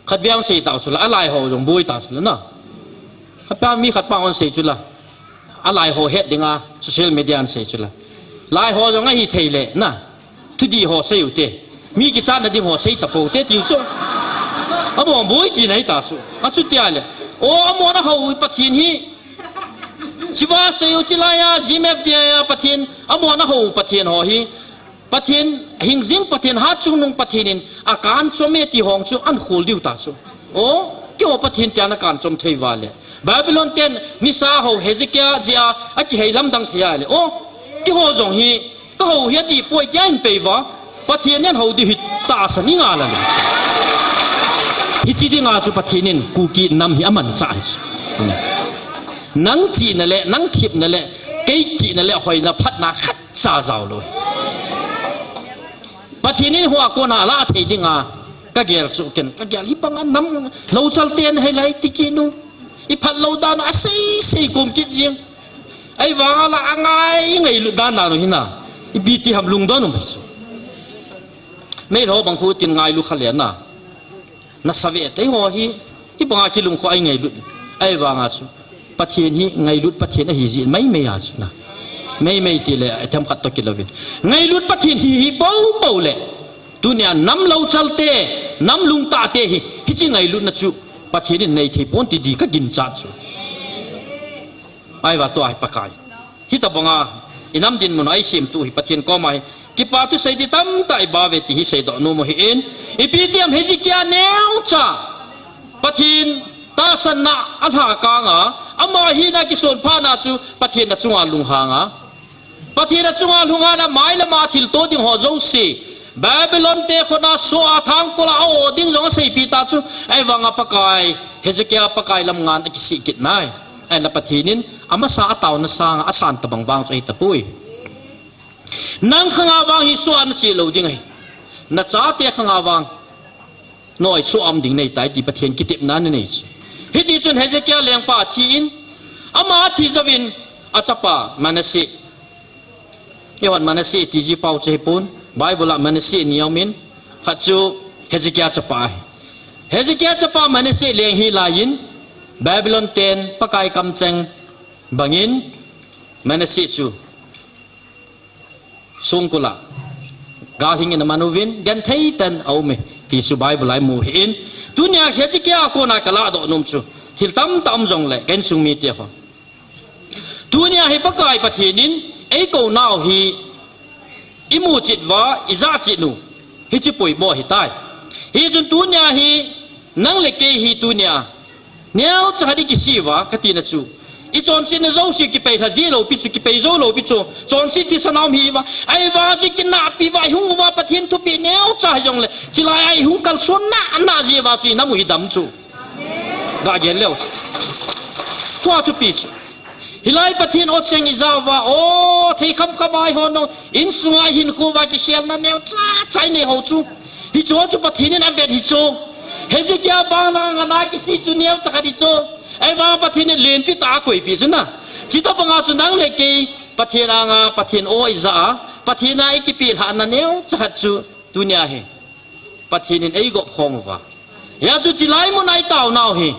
Khatvei sei tau chula, alai ho jong boi tau chula na. Khatpa mi khatpa hon sei chula. Alai ho het dinga social media in sei chula. Lai ho jong ahithei le na. Thudih ho sei ute. Mi kichatna ding ho sei tapou te tiu chu. Amaho boi tina hita chu. Achuti ahile, o, amaho nahou Pathen hi. Chiva sei u chilaiya, G M F T I a Pathen, amaho nahou Pathen ho hi. Pathen, hingjing Pathen, hatchungnung Pathen in akanchom e ti ho chu ahin khol diu ta chu. O, keiho Pathen tia nakanchom thei uva le. Babylon ten nisa hou Hezekiah jeh a akihei lamdang thei a le. O, keiho jong hi, kahou hi adih poi tia ahin pei uva. Pathen in hou diu hi tahsan ingal a le. Hiche dinga chu Pathen in Kuki nam hi amanchah ahi. Nang chihna le, nang thepna le, kei chihna le, hoina phatna khat cha jao lou. Pathen in hua kona alah thei dinga, kagel chu ken, kagel hi banga nam louchal ten hilai ti kit u. Iphat lou dan u asei sei kom kit jing. Ahivanga la angai, ingailut dan dan u hina. Ipi ti ham lungdon um hi chu. Meitei ho bang khu tin ngailu kha le na. Nasa ve tei ho hi, hibanga kilungkhoh a ingailut. Ahivanga chu. Pathen hi ngailut Pathen ahi jeh maimai a chu na. Maimai ti le, athemkhat toh kilouvin. Ngailut Pathen hi, hi pou pou le. Tunia nam louchal te, nam lungtah te hi, hiche ngailutna chu. Pathen in nei thei pon ti di ka ginchat chu. Ahivang tua hi Pakai. Hitabanga, inam dinmun a eisemtu hi Pathen koma hi. Kipa thusei di tamtah iba uve ti hi seidoh nom u ahin. Ipi ti ham Hezekiah neocha. Pathen tahsanna alhakang a. Ama hina kisonphatna chu Pathen achunga lunghang a. Pathen achunga lunghang a mailama thilto ding ho jouse. Babylon te khut a soh a thangkol a a-o ding jong aseipeh ta chu. Ahivanga Pakai. Hezekiah Pakai lam ngan akisih kit nai. Ahinla Pathen in, amasa a taona sanga asan tabang vang chu ahitapoi. Nang khanga vang hi soh a nache lou ding ahi. Nachate khanga vang. Noi soh a um ding neitai ti Pathen kitepna nanei chu. Hitichun Hezekiah lengpa athin, ama athi jouvin achapa Manasseh. Eihon Manasseh tiji pau chu hipon, Bible a Manasseh ni aumin, khat chu Hezekiah chapa ahi. Hezekiah chapa Manasseh leng hilaiyin, Babylon ten Pakai kamcheng bangin, Manasseh chu songkul a galhing in aman uvin, genthei tah in aume, ti chu Bible a imu ahin, tunia Hezekiah a kona kalahdoh nom chu, thil tamtah um jongle, ka insung mite ho. Tunia hi Pakai Pathen in eikou nau hi imu chet uva, ija chet u. Hiche poimo ahitai. Hichun tunia hi nang le kei hi tunia neocha khat ikisih uva, katina chu. Ichonsetna jouse kipei lha dih lou pi chu, kipei jou lou pi chu. Chonset thisan a um hi uva. Ahivang chu ikinahpi uva, ihung uva, Pathen thupeh neocha hijongle. Chulai a ihung kalson nana jeh uva chu inam u hidam chu. Ga gel leu. Tua thupi chu. Hilai Pathen o cheng ija uva, o, thei kham kham a ihon o, insunga ihinkho uva kikhelna neocha cha inei ho chu. Hichu chu Pathen in avet hi chu. Hezekiah bang langa ana kisih chu neocha khat hi chu. Ahivang Pathen in lenpi tah a akoipeh chu na. Chuti banga chu nang le kei Pathen anga, Pathen o ija a, Pathen a ikipeh lhahna neocha khat chu tunia hi. Pathen in eigop khom uva. Hia chu chilai mun a itaonau hi.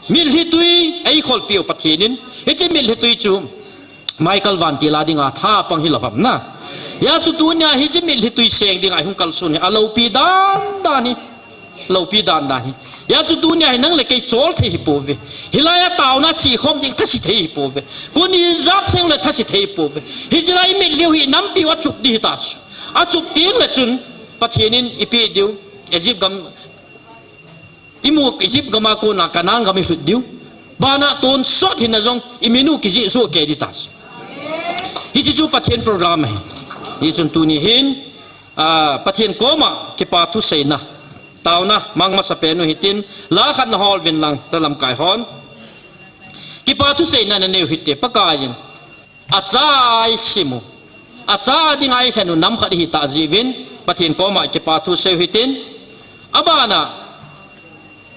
Mitlhi tui eikholpiu Pathen in. Hiche mitlhi tui chu Michael Vantil a dinga tha pang hilou ham na. Hia chu tunia hiche mitlhi tui seng dinga ihung kalson hi. Aloupi dan dan hi. Loupi dan dan hi. Hia chu tunia hi nang le kei chol thei hi pouve. Hilai a taona chi khom ding thase thei hi pouve. Kuni jat seng le thase thei hi pouve. Hiche lai mitlhi u hi nampiu achup ding hita chu. Achup teng le chun Pathen in ipeh diu. Egypt gam imu Egypt gam a kona Canaan gam ilut diu. Bana tonsot hina jong imin u kijih soh kei ding ta. Hiche chu Pathen program ahi. Hichun tuni hin, ah, Pathen koma kipa thu seina. Taona mang masapen u hitin, la khat nahol uvin lang, la lamkai hon. Kipa thu seina nanei u hite, Pakai in. Acha a isim u. Acha dinga ilhen u nam khat ihi tah jeh uvin, Pathen koma kipa thu seiyu hitin. Abana,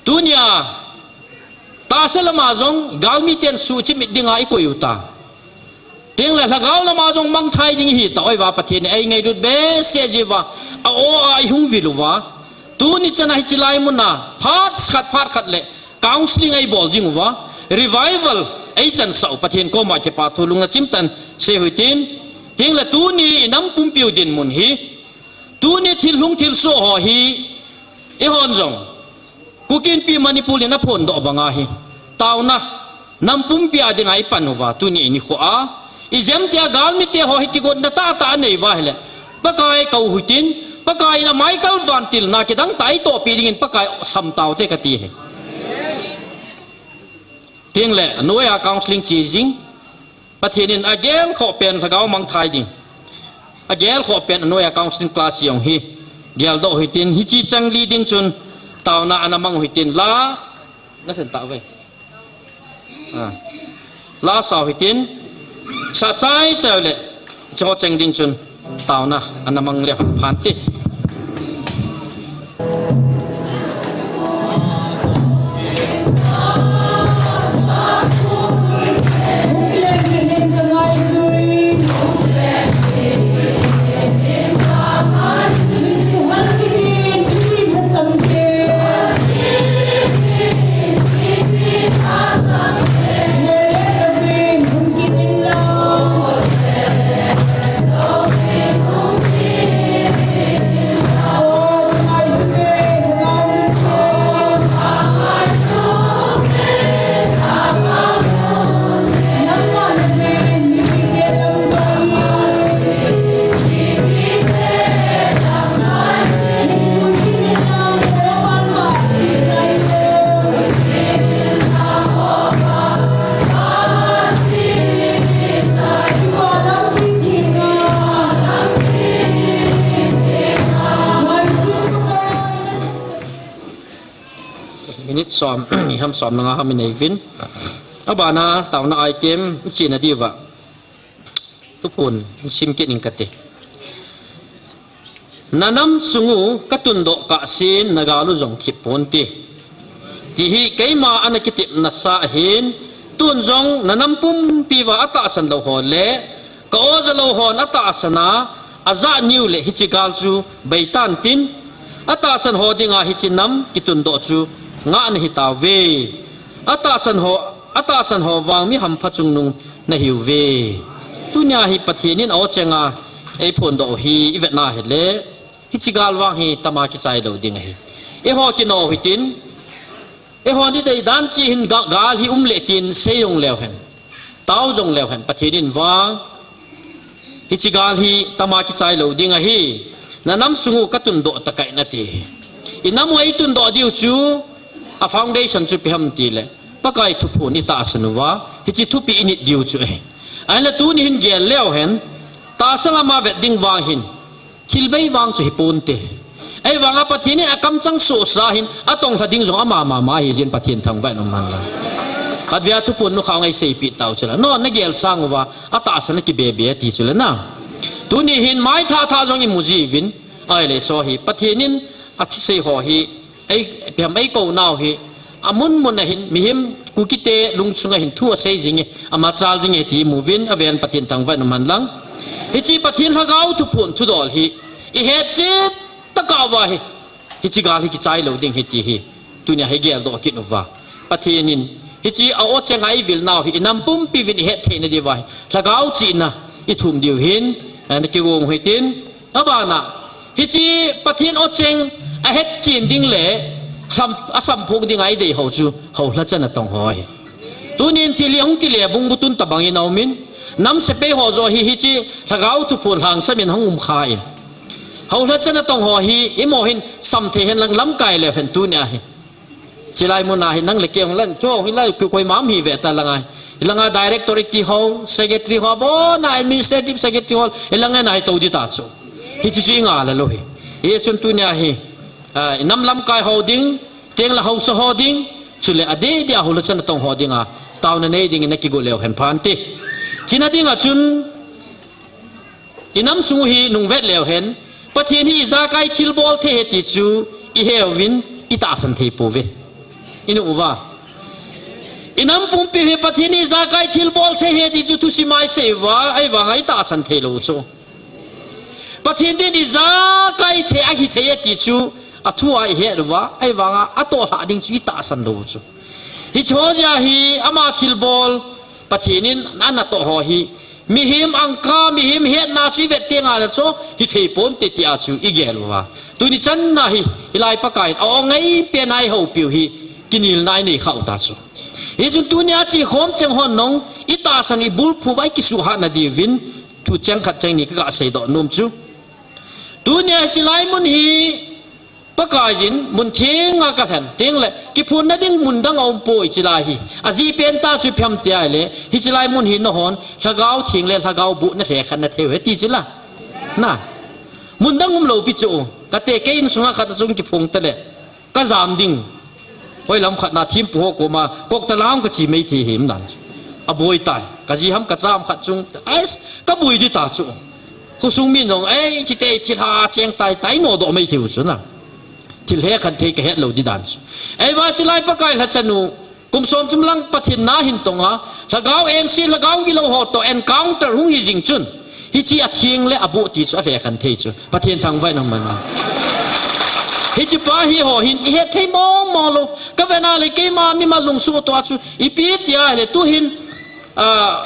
tunia, tahsa lama jong, galmiten suhchimit dinga ikoi u ta. Tengle lhagao lama jong mangthai ding ihi tah uva Pathen in eingailut behseh jeh uva, a-o a ihung vil uva. Tuni chana hiche lai muna, phat khat, phat khat le, counselling eibol jing uva, revival eichansah u Pathen koma kipa thu lungna chimtah in seiyu hitin, tengle tuni inam pumpiu dinmun hi, tuni thil hung thil soh ho hi, eihon jong, Kuki Inpi Manipur in aphondoh banga hi, taona, nam pumpi a dinga ipan uva, tuni inikho a, ijemtia galmite ho hi kigotna tahtah anei uva ahile, Pakai kou hitin, Pakai in a Michael Vantil na kidang tah eitohpi dingin Pakai sam taute kati hi. Tengle, anoiya counselling che jing, Pathen in agelkhoh pen lhagao mangthai ding. Agelkhoh pen anoiya counselling class jong hi, geldoh hitin, hiche chang li ding chun, taona ana mang u hitin, la, nasen tauve. Ah. La sao hitin, sa chai chai le, cho cheng ding chun, taona, ana mang le, phan ti. Minute som, iham som le nga ham inei uvin. Abana taona item ichena diuva. Thuphon isim kit ing kate. Na nam sungu katundoh kahsen, na gal u jong thip ponte. Ti hi keima ana kitepna sa ahin, tun jong na nam pumpi uva atahsan lou ho le, ka-o jalou hon atahsan a, ajah niu le hiche gal chu beitan tin, atahsan ho dinga hiche nam kitundoh chu ngah nahi tauve. Atahsan ho, atahsan ho vang mi hampha chungnung nahiuve. Tunia hi Pathen in a-o chenga eiphondoh u hi ivetna hile, hiche gal vang hi tama kichai lou ding ahi. Eiho kino hitin, eihon idei dan cheh hin ga-, gal hi um le tin sei jong leu hen, tao jong leu hen, Pathen in vang, hiche gal hi tama kichai lou ding ahi. Na nam sungu katundoh takai nati. Inam u eitundoh diu chu, a foundation chu ipi ham tile, Pakai thuphon itahsan uva, hiche thupi init diu chu ahi. Ahinla tuni hin gel leu hen, tahsa lama vet ding vang hin, thil bei vang chu hiponte. Ahivanga Pathen in akamchang sohsa hin, atong lha ding jong ama mama ahi jeh in Pathen thangvah in um hen lang. Khatvei a thuphon nukhao in eiseipeh tau chule. No, nagel sang uva, atahsan a kibebe ati chule na. Tuni hin maithah thah jong imu jiuvin, ahile chu hi, Pathen in athusei ho hi, ei, ipi ham eikou nau hi, amun mun a hin, mihem Kukite lungchunga hin thu asei jinge, amachal jinge ti imuvin, aven Pathen thangvah in um hen lang. Hiche Pathen lhagao thuphon thudol hi, ihet chet tah uva hi, Hiche gal hi kichai lou ding ahi ti hi tunia hi geldoh kit uva. Pathen in hiche a-o cheng a ivil nau hi inam pumpi uvin ihet theina diuva hi Lhagao chihna ithum diu hin, eh, nakigong u hitin. Abana, hiche Pathen o cheng ahet chen ding le lham, asamphong ding a idei ho chu, houlhachan atong ho ahi. Tunin thil hi hung kile bung bu tun tabang in aumin, nam sepai ho joh hi hiche Lhagao thuphon lhangsam in hung um kha in. Houlhachan atong ho hi, imo hin sam thei hen lang lamkai leu hen tunia hi. Chilai muna hi nang le kei hung lan, chu hung hilai, koi, koima um hi ve ta langa. Hilanga director iti ho, secretary ho, abona administrative secretary ho, hilanga nai tou di ta chu. Hichu chu inga la lou hi. Hichun tunia hi, ah, inam lamkai ho ding, teng la haosa ho ding, chule adeh deh a houlhachan atong ho dinga, taona nei dingin nakigo leu hen phan ti. Chuna dinga chun, inam sung u hi nungvet leu hen, Pathen hi ijakai thilbol thei ahi ti chu iheuvin itahsan thei pouve. Inu uva. Inam pumpi hi Pathen hi ijakai thilbol thei ahi ti chu thusim a isei uva, ahivanga itahsan thei lou chu. Pathen din ijakai thei ahi thei ahi ti chu athu a ihet uva, ahivanga atoh lhah ding chu itahsan lou chu. Hiche ho jeh hi ama thilbol Pathen in anatoh ho hi mihem angka, mihem hetna chu ivet teng a le chu, hithei ponte tia chu igel uva. Tuni channa hi, hilai Pakai in a-o ngaipen a ihoupiu hi, kinelna inei khah u ta chu. Hichun tunia chekhom cheng hon jong, itahsan ibulphu uva ikisuhhat na diuvin, thu cheng khat cheng ni kaga seidoh nom chu. Tunia hiche lai mun hi, Pakaiyin mun thenga kalhen, teng le, kiphonna ding mun dang aumpoi hiche lai hi. Ajeh pen tah chu ipi ham tia ahile, hiche lai mun hi nahon, Lhagao Theng le Lhagao boh nalhekhen nathei u ahi ti chu la. Na. Mun dang umlou pi chu. Kate kei insunga khat chung kiphong ta le. Kajam ding. Hoilam khat na thempu ho koma, kok ta lang kachi mai thei him dan. Aboi tai. Kaji ham kacha ham khat chung. Ais, kaboi di ta chu. Khosung min jong, ei, chite thilha cheng tai, tai nodoh mai thei u chu na. Thil hekhen thei kahet lou di dan chu. Ei, va chilai Pakai lhachanu, kum som thum lang Pathen na hin tonga, Lhagao engse, Lhagao gilou ho toh encounter hung hi jing chun. Hiche atheng le aboh ti chu alhekhen thei chu. Pathen thangvah in um hen. Hiche pa hi ho hin ihet thei mong mong lou. Kavena le keima mimal lungsuh toh a chu. Ipi tia le tu hin, ah,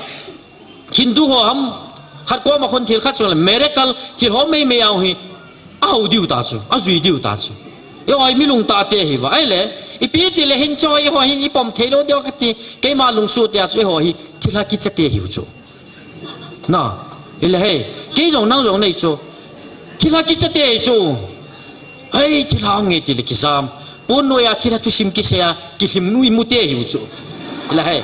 Hindu ho ham, khat koma khun thil khat sung le miracle thil ho mei mei a hi, ahou diu ta chu, ajui diu ta chu. Eiho hi mi lungtah te hi va, ahile, ipi ti le hin chu, eiho hin ipom thei lou diu kati, keima lungsuh te a chu, eiho hi, thilha kicha te hiu chu. Na, ahile hei, kei jong nang jong nei chu, thilha kicha te hi chu. Hei, thilha nge ti le kijam. Pon noiya thilha thusim kisei a, kilhim nu imu te hiu chu. La hei.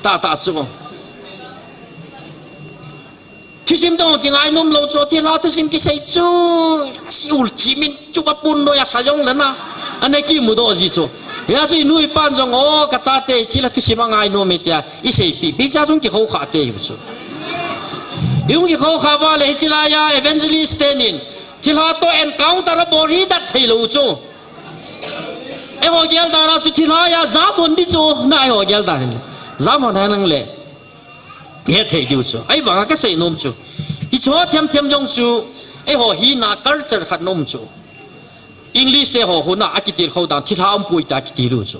Tah tah chu. Thusim dong kingai nom lou chu, thilha thusim kisei chu. Si ul chi min chu ka pon noiya sa jong le na. Ana kimudoh ji chu. Hia chu inu ipan jong, o, kachate, thilha thusim angai nom e tia. Iseipi, pi cha jong kikhoukhah te hiu chu. Ihung kikhoukhah uva le hiche laiya evangelist tenin thilha toh encounter abol hi dat thei lou chu. Eiho gel dan a chu thilha a jam hon di chu na eiho gel dan. Jam hon hen lang le. He thei diu chu. Ahivanga kasei nom chu. Hiche ho them them jong chu. Eiho hina culture khat nom chu. English te ho huna akitilkhou dan thilha umpoi ta kitil u chu.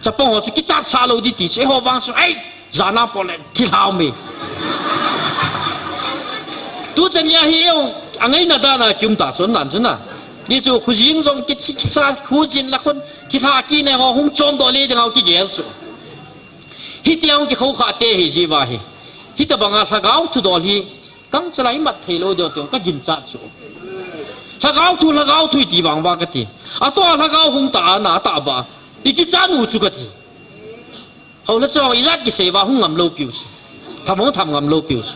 Chapang ho chu kichat sah lou di ti chu, eiho vang chu, ei, jana pole, thilha um e. Tu chan nia hi eiho, angaina dan a kium ta chu, nan chu na. Ni chu, khujing jong kichi, kicha, khujin la khun, thilha kine ho hung chomdoh le ding a kigel chu. Hitia hung kikhoukhah te hi jiva hi. Hitabanga lhagao thudol hi, Kangchala imat thei lou diu teng kaginchat chu. Lhagao thu, lhagao thu iti vang vang kati. Atoh lhagao hung ta a na ta ba. Ikichat u chu kati. Houlhachang ijat kisei va hung ngam lou piu chu. Tham hung tham ngam lou piu chu.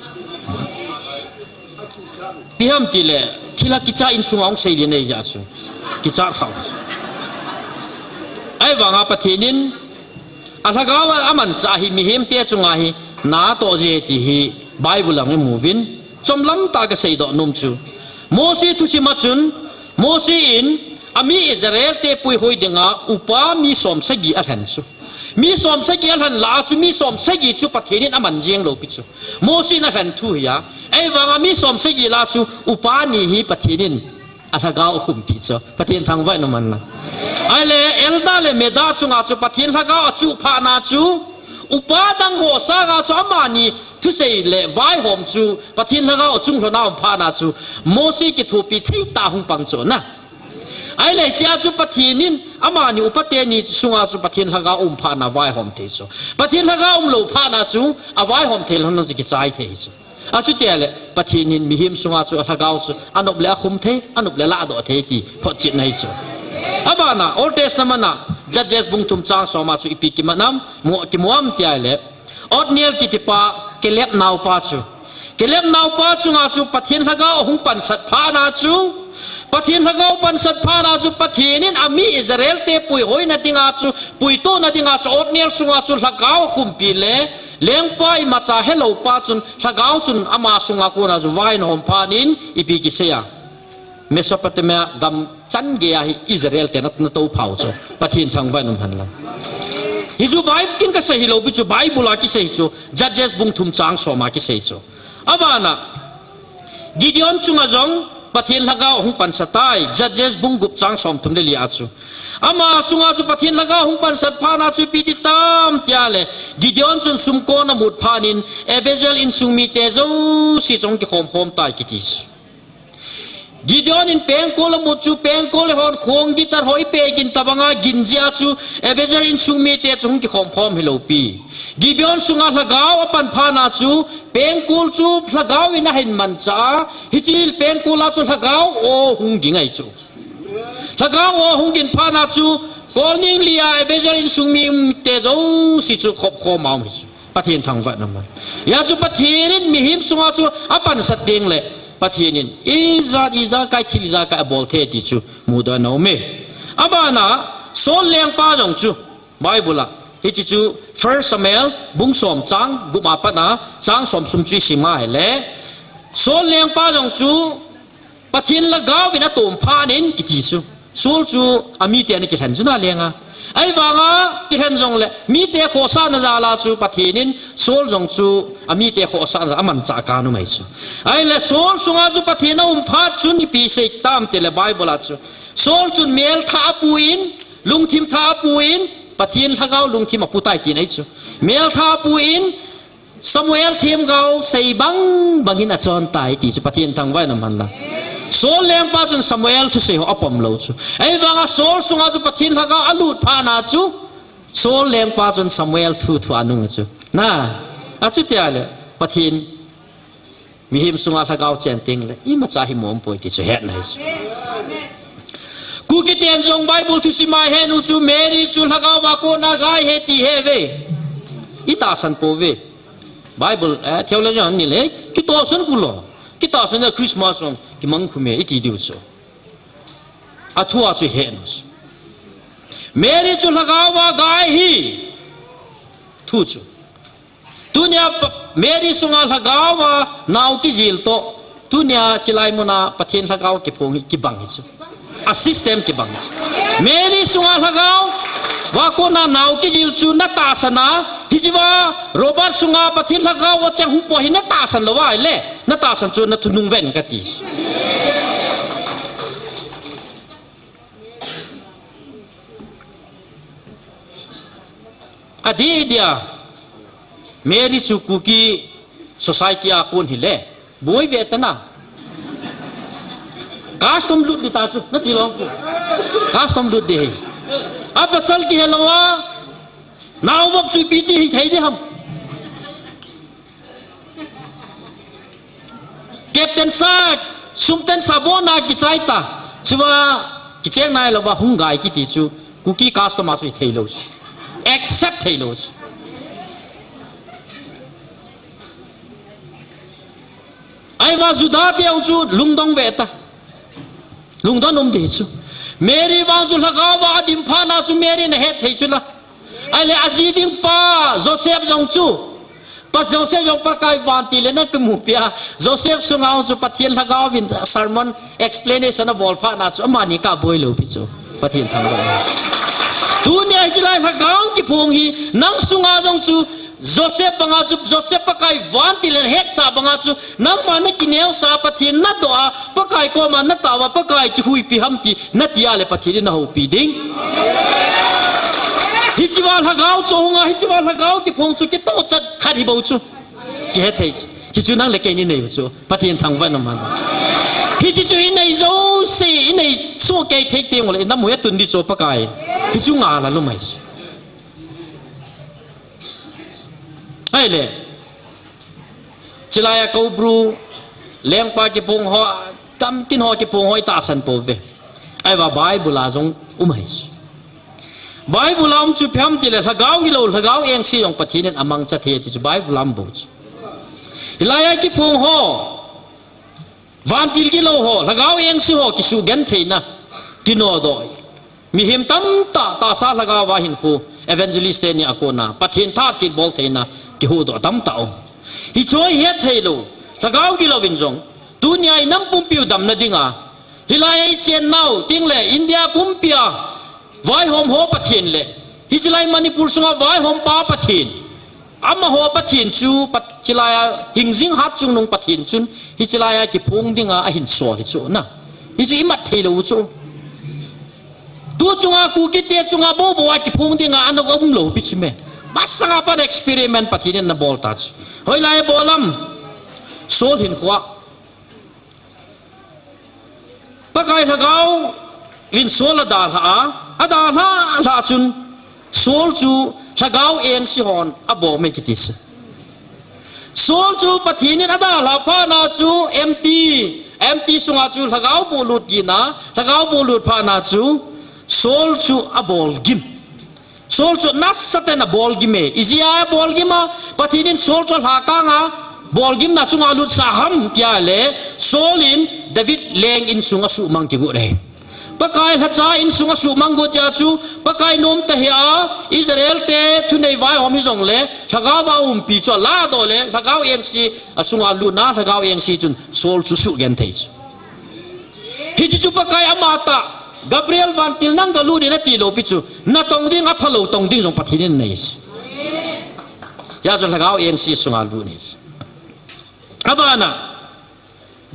Ipi ham ti le, thilha kicha insunga hung sei le nei ja chu. Kichat khau. Ahivanga Pathen in A lhagao a amanchah hi mihem te chunga hi natoh ji ti hi Bible a imu uvin, chomlam tah a kasei doh nom chu. Mose thusim a chun, Mose in ami Israel te puihoi dinga upa mi som sagi alhen chu. Mi som sagi alhen lah a chu mi som sagi chu Pathen in aman jeng lou pi chu. Mose in alhen thu hi a, Ahivanga mi som sagi lah chu upa ni hi Pathen in a lhagao akhumpi chu. Pathen thangvah in umhen lang. Ahile elder le meda chunga chu Pathen lhagao achuh phat na chu upa dang ho sanga chu amani thusei le vaihom chu Pathen lhagao achung lhona um phat na chu Mose kithopi thei tah hung pang chu na. Ahile hichea chu Pathen in amani upa teni sunga chu Pathen lhagao um phat na vaihom thei chu. Pathen lhagao umlou phat na chu avaihom thei lhon chu kichai thei chu. Achuti ahile Pathen in mihem sunga chu a lhagao chu anop le akhum thei, anop le lahdoh thei ti photchetna ahi chu. Abana Old Testament a Judges bung thum chang som a chu ipi kimat ham, mu-, kimu ham ti ahile Othniel kitipa Caleb naopa chu. Caleb naopa chunga chu Pathen lhagao ahung pansat phat na chu. Pathen lhagao pansat phat na chu Pathen in ami Israel te puihoina dinga chu, puitona dinga chu Othniel sunga chu lhagao akhumpi le lengpa imacha helou pa chun lhagao chun ama sunga kona chu vaihom phat in ipi kisei a. Mesopotamia gam changeiya hi Israel te na, na tophau chu. Pathen thangvah in umhen lang. Hichu Bible kin kasei hilou pi chu Bible a kisei chu. Judges bung thum chang som a kisei chu. Abana Gideon chunga jong Pathen lhagao ahung pansat tai. Judges bung gup chang som thum le li a chu. Ama chunga chu Pathen lhagao ahung pansat phat na chu ipi ti tam ti ahile Gideon chun sumkon amut phat in Abiezer insung mite jouse chu hung kikhom khom tai kiti chu. Gideon in pengkol amut chu, pengkol le hon khong gitar ho ipe gin tabanga gin jia chu, Abiezer insung mite chu hung kikhom khom hilou pi. Gideon sunga lhagao apan phat na chu, pengkol chu lhagao in ahin mancha a, hiche pengkol a chu lhagao o hung ging ahi chu. Lhagao o hung ging phat na chu, kol ning lia Abiezer insung mite jouse chu khop khom a um ahi chu. Pathen thangvah in umhen. Hia chu Pathen in mihem sunga chu apansat ding le Pathen in ijat ijakai thil ijakai abol thei ti chu mudoh na um e. Abana Saul lengpa jong chu Bible a hiche chu First Samuel bung som chang gup a pat a chang som sung chu isim a ahile Saul lengpa jong chu Pathen lhagao in atom phat in kiti chu. Saul chu amite ana kilhen chu na lenga. Ahivanga kilhen jongle mite khohsahna jal a chu Pathen in Saul jong chu amite khohsahna jal a amanchah kan um ahi chu. Ahile Saul sunga chu Pathen aum phat chun ipi sei tam tile Bible a chu. Saul chun mel thah apu in, lungthim thah apu in, Pathen lhagao lungthim apu tai tin ahi chu. Mel thah apu in, Samuel themgao sei bang bangin achon tai ti chu Pathen thangvah in umhen lang. Saul lengpa chun Samuel thusei ho apom lou chu. Ahivanga Saul sunga chu Pathen lhagao alut phat na chu Saul lengpa chun Samuel thu thu anung chu. Na, achuti ahile Pathen mihem sunga lhagao chen teng le imacha himong poi ti chu hetna ahi chu. Kuki ten jong Bible thusim a ihet u chu Mary chu lhagao a kona gai ahi ti ihet uve. Itahsan pouve. Bible, eh, theologian ni le, kitahsan kulu. Kitahsan le Christmas jong kimang khum e iti diu chu. Athu a chu ihet u chu. Mary chu lhagao a gai ahi. Thu chu. Tunia pa-, Mary sunga lhagao a nao kijil toh. Tunia chilai muna Pathen lhagao kiphong hi kibang ahi chu. A system kibang ahi chu. Mary sunga lhagao a kona nao kijil chu natahsan a, hichea Robert sunga Pathen lhagao acheng hung po hi natahsan lou ahile, natahsan chu nathunung ven kati. Adih dia, Mary chu Kuki society a kon hile, boi ve tana. Custom lut ding ta chu, nati lou chu. Custom lut ding ahi. Apasal kihe lou a, nao vop chu ipi ti hithei ding ham. Captain sa, sum ten sa bona kichai ta. Chua kicheng nai louva hung gai kiti chu Kuki custom a chu hithei lou chu. Accept thei lou chu. Ahivang Juda te jong chu lungdong ve ta. Lungdon um ding chu. Mary vang chu lhagao va adim phat na chu Mary na het thei chu la. Ahile aji ding pa Joseph jong chu. Pa Joseph jong Pakai vantil in akimu pia. Joseph sunga chu Pathen lhagao vin sermon explanation abol phat na chu amani kaboi lou pi chu. Pathen thangvah. Tunia hiche lai lhagao kiphong hi nang sunga jong chu Joseph banga chu, Joseph Pakai vantil in ahetsah banga chu, nangma nakineosah Pathen nadoh a, Pakai koma nataova, Pakai chu huipi ham ti nati a le Pathen in nahoupi ding. Hichea lhagao chu hunga, hichea lhagao kiphong chu kitohchat khat hibou chu. Kihethei chu. Hichu nang le kei inei u chu. Pathen thangvah in umhen. Hichu inei jouse, inei sohkei thei teng ule, inam u atun ding chu Pakai. Hichu ngal a lum ahi chu. Ahile. Chulaiya Koubru, lengpa kiphong ho, tamtin ho kiphong ho itahsan pouve. Ahivang Bible a jong um ahi chu. Bible a um chu ipi ham tile, lhagao gilou, lhagao engse jong Pathen in amangcha thei ti chu Bible a um bou chu. Hilaiya kiphong ho, vantil gilou ho, lhagao engse ho kisugentheina, kinodoh. Mihem tamtah tahsa lhagao a hinkho, evangelist teni akona, Pathen thahatthil boltheina, kihuhdoh tamtah um. Hichu ihet theilou, lhagao gilouvin jong, tunia inam pumpiu damna dinga, hilaiya ichennau, tengle India pumpia, vaihom ho Pathen le, hichulai Manipur sunga vaihompa Pathen, amaho Pathen chu, Pat-, chulaiya hingjing hatchungnung Pathen chun, hichulaiya kiphong dinga ahinsol hi chu na. Hichu imat theilou chu. Tu chunga Kukite chunga boubou a kiphong dinga ana umlou pi chu me. Masanga pat experiment Pathen in anabol ta chu. Hoilai bol am? Saul hinkhoa. Pakai lhagao vin Saul adalhah a, adalhah lhah chun Saul chu lhagao engse hon abom e kiti chu. Saul chu Pathen in adalhah phatna chu empty, empty sunga chu lhagao bulut gihna, lhagao bulut phatna chu Saul chu abolgim. Saul chu nasatah in abolgim e. Ijeh a abolgim a, Pathen in Saul chu alhakang a, bolgimna chunga lutsah ham tia le, Saul in David leng insung asuhmang kigot e. Pakai lhacha insung asuhmang got tia chu, Pakai nom tahih a, Israel te thunei vaihom hijongle, lhagao a umpi chu aladoh le, lhagao engse, asunga lutna, lhagao engse chun Saul chu suhgenthei chu. Hiche chu Pakai amatah, Gabriel vantil nang galut in atilou pi chu, natong ding, aphalou tong ding jong Pathen in anei. Hijeh chun lhagao engse sunga lut ahi. Abana,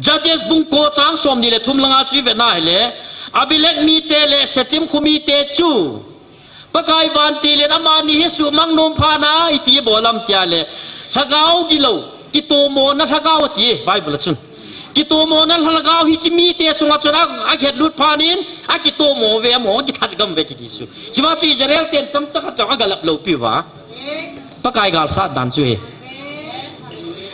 Judges bung ko chang somni le thum langa chu ivet na hile, Abimelech mite le Shechem kho mite chu, Pakai vantil in amani hi asuhmang nom phatna iti bol am tia le, lhagao gilou, kitomona lhagao ati e, Bible a chun. Kitomona lhagao hiche mite sunga chun a, akhetlut phat in, akitomo uve, amaho kithat gam uve kiti chu. Hichea chu Israel ten chomcha khat jong agalap lou piuva. Pakai galsat dan chu ahi.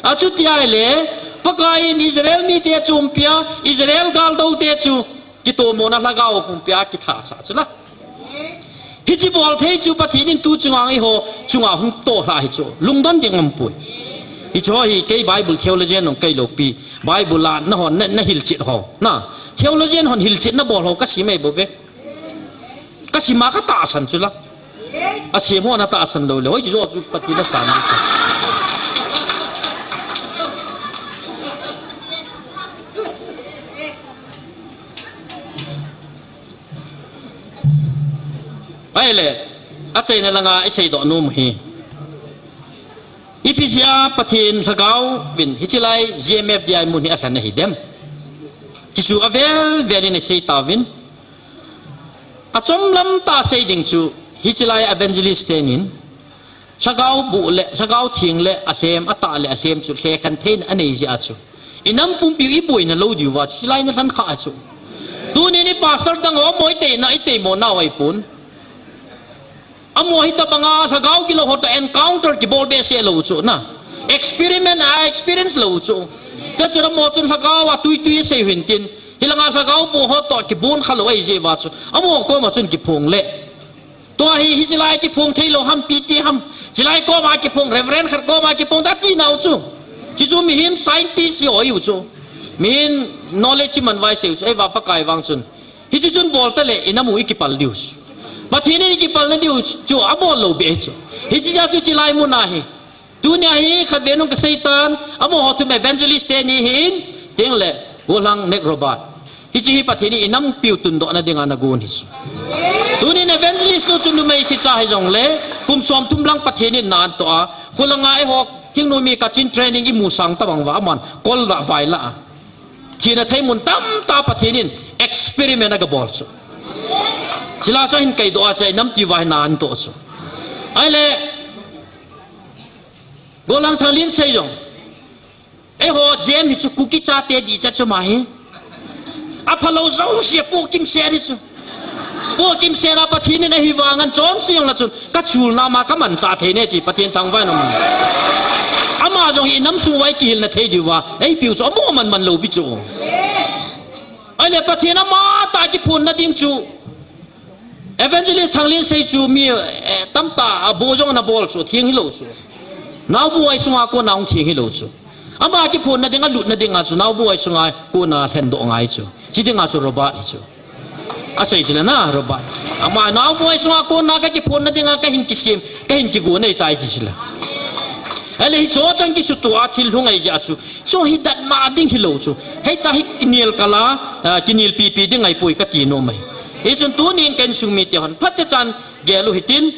Achuti ahile, Pakai in Israel mite chu umpi a, Israel galdou te chu, kitomona lhagao hung pia kithasah chu la. Hiche bolthei chu Pathen in tu chunga eiho chunga hung tohlhah hi chu. Lungdon ding aumpoi. Hiche hi kei Bible theologian jong kahi lou pi. Bible a nahon na, nahilchet ho. Na, theologian hon hilchetna bol ho kasim e bou ve. Kasim a katahsan chu la. Asem ho natahsan lou le. Hoiche joh chu Pathen asan ding. Ahile, achaina langa iseidoh nom u hi. Ipi jeh a Pathen lhagao vin, hiche lai G M F D I mun hi alhen ahi dem. Tichu avel vel in isei tauvin. Achom lam tah sei ding chu, hiche lai evangelist tenin, lhagao buh le, lhagao theng le, alhem, atah le, alhem chu, lhekhen theina anei jeh a chu. Inam pumpiu iboina lou diuva chu, hiche lai nalhen kha a chu. Tunin i pastor dang ho, amaho iteina, iteimo nau ahipon. Amaho hitobanga lhagao gilou ho toh encounter kibol behseh lou chu na. Experiment a experience lou chu. Tichun amaho chun lhagao a tuitui asei u hintin. Hilanga lhagao buh ho toh kibon khalou ahi jeh uva chu. Amaho koma chun kiphong le. Tua hi, hiche lai kiphong theilou ham, P T ham. Hiche lai koma kiphong, Reverend khat koma kiphong, ati nau chu. Hichu mihem scientist hi ahiu chu. Mihem knowledge hi manvai sei u chu. Ahivang Pakai vang chun. Hiche chun bol tale, inam u ikipal diu chu. Pathen in ikipalna diu chu abol lou beh chu. Hiche jeh a chu hiche lai mun a hi. Tunia hi khatvei nung kasei tan, amaho thum evangelist teni ahin, tengle, Golhang Mac Robert. Hiche hi Pathen in inampiu tundohna dinga nagon hi chu. Tunin evangelist nu chu numei sicha hijongle, Kum som thum lang Pathen in na anto a, khulanga eiho, thingnoimi Kachin training imu sang tabang uva, aman, kol la vai la. Thina thei mun tamtah Pathen in experiment agabol chu. Chule chu hin kaidoh a chu, inam ti uva hin na anto chu. Ahile, Gollhang Thanglinsei jong. Eiho Jem hi chu Kuki chate dihchet chu ama hi. Aphalou jouse a pohkimset hi chu. Pohkimset a Pathen in ahi vangin chonse jong la chun kachulna ma kamanchah thei ne ti Pathen thangvah in um. Ama jong hi inam sung uva ikihilna thei diuva eipiu chu amo manman lou pi chu. Ahile Pathen amatah kiphonna ding chu. Evangelist Thanglinsei chu mi, eh, tamtah a bol jong ana bol chu, theng hilou chu. Naobu ai sunga kona hung theng hilou chu. Ama kiphonna dinga lutna dinga chu, Naobu ai sunga kona lhendoh ngai chu. Chi dinga chu Robert hi chu. Asei chu le na, Robert. Ama Naobu ai sunga kona kakiphonna dinga kahin kisem, kahin kigo nei tai ti chu le. Ahile hicho chang kisutua thil hung ahi jeh a chu. Chu hi datmo ding hilou chu. Heita hi kinel kala, ah, kinel pipi ding ahipoi kati nom ahi. Hichun tunin ka insung mite hon phatechan gel u hitin.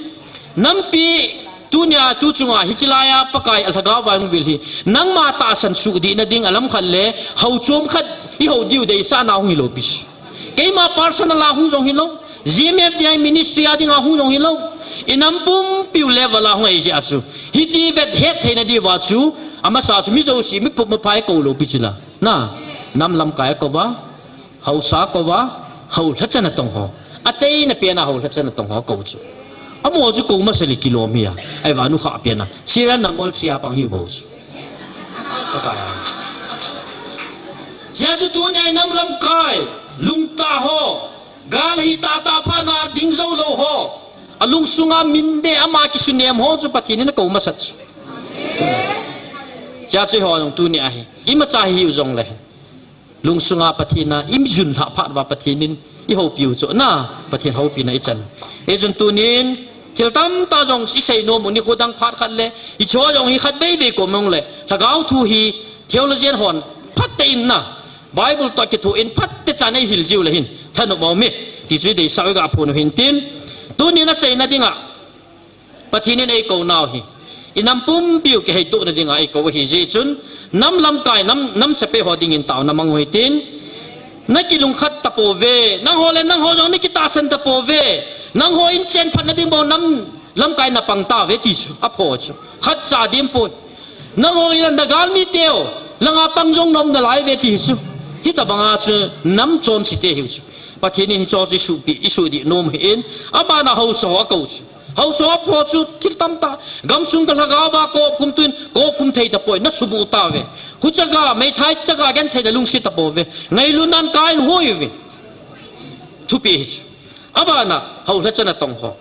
Nampi tunia tu chunga hiche laiya Pakai a lhagao vai hung vil hi. Nangma tahsan suhdihna ding alam khat le, hou chom khat ihou diu deisahna hung hilou pi chu. Keima personal a hung jong hilou, G M F D I ministry a dinga hung jong hilou, inam pumpiu level a hung ahi jeh a chu. Hiti vet het theina diuva chu, amasa chu mi jouse, mi pum maphai kou lou pi chu la. Na, nam lamkai kou va, haosa kou va, hou lhachana tong ho. Achaina pena hou lhachana tong ho kou chu. Amo chu kou masa le kilom hi a, ahivang nu kha pena. Serial number three a pang hi bou chu. Pakai a. Jesu tunia inam lamkai, lungtah ho, gal hi tahtah phat na ding jou lou ho. Alungsunga min de ama kisunem ho chu Pathen in akou masat chu. Jesu ho jong tunia hi. Imacha hiu jongle. Lungsunga Pathen a, imijun lhah phat uva Pathen in ihoupiu chu na, Pathen houpina ichan. Hichun tunin, thil tamtah jong isei nom u nikho dang phat khat le, hicho jong hi khatvei vei kom jongle, lhagao thu hi theologian hon phatechan na, Bible toh kithoin phatechan eihil jiu le hin, thanop aume, ti chu ideisah u iga phon u hin tin, tunin achaina dinga, Pathen in eikou nau hi. Inam pumpiu kiheidohna dinga eikou ahi jeh chun, nam lamkai, nam, nam sepai ho dingin taona mang u hitin, nakilungkhat tapouve, nangho le nangho jong nakitahsan tapouve, nangho in chenphatna ding bou nam lamkai napang tauve ti chu, apho chu. Khatcha ding poi. Nangho in nagalmi teu, langa pang jong nom nalai ve ti chu. Hitobanga chu, nam chonse te hiu chu. Pathen in hicho chu isuhpi, isuhdih nom ahin, abana haosa ho akou chu. Haosa ho apho chu thil tamtah. Gamsung ka lhagao va kopkhum tuin, kopkhum thei tapoi, nasubuh tauve. Khuchaga, meithai chaga genthei nalungset tapouve. Ngailutnan kahin hoi uve. Thupi hi chu. Abana, hou lhachana tong ho.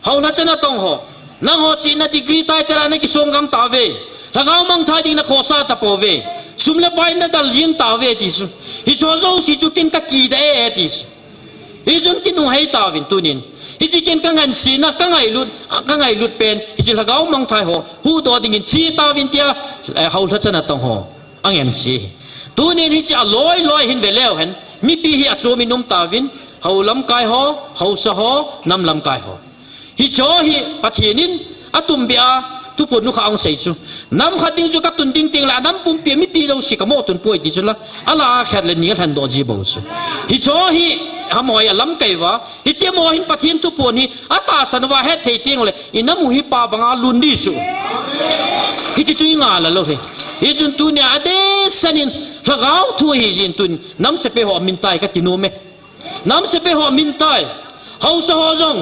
Hou lhachana tong ho. Nangho chihna degree title a nakisong gam tauve. Lhagao mangthai ding nakhosa tapouve. Sum le pai nadal jing tauve ti chu. Hicho jouse chu ken kakidah e ti chu. Hichun kinunghei tauvin tunin. Hiche ken kangansena, kangailut, kangailut pen, hiche lhagao mangthai ho, huhdoh dingin che tauvin tia, eh, hou lhachana tong ho. Angense. Tunin hiche aloi loi hin veleu hen, mipi hi achomin um tauvin, hou lamkai ho, haosa ho, nam lamkai ho. Hicho hi Pathen in atumbeh a, thuphon nukhah ahung sei chu. Nam khat ding chu katun ding tengle, anam pumpi mipi jouse kamoh tun poi ti chu la, ala khat le ni alhendoh ji bou chu. Hicho hi, hamoi alamkai uva, hiche mo hin Pathen thuphon hi, atahsan uva hetthei tengle, inam u hi pa banga lun di chu. Hiti chu inga la lou hi. Hichun tunia adehsetin, lhagao thu ahi jeh in tun, nam sepai ho amin tai kati nom e. Nam sepai ho amin tai. Haosa ho jong.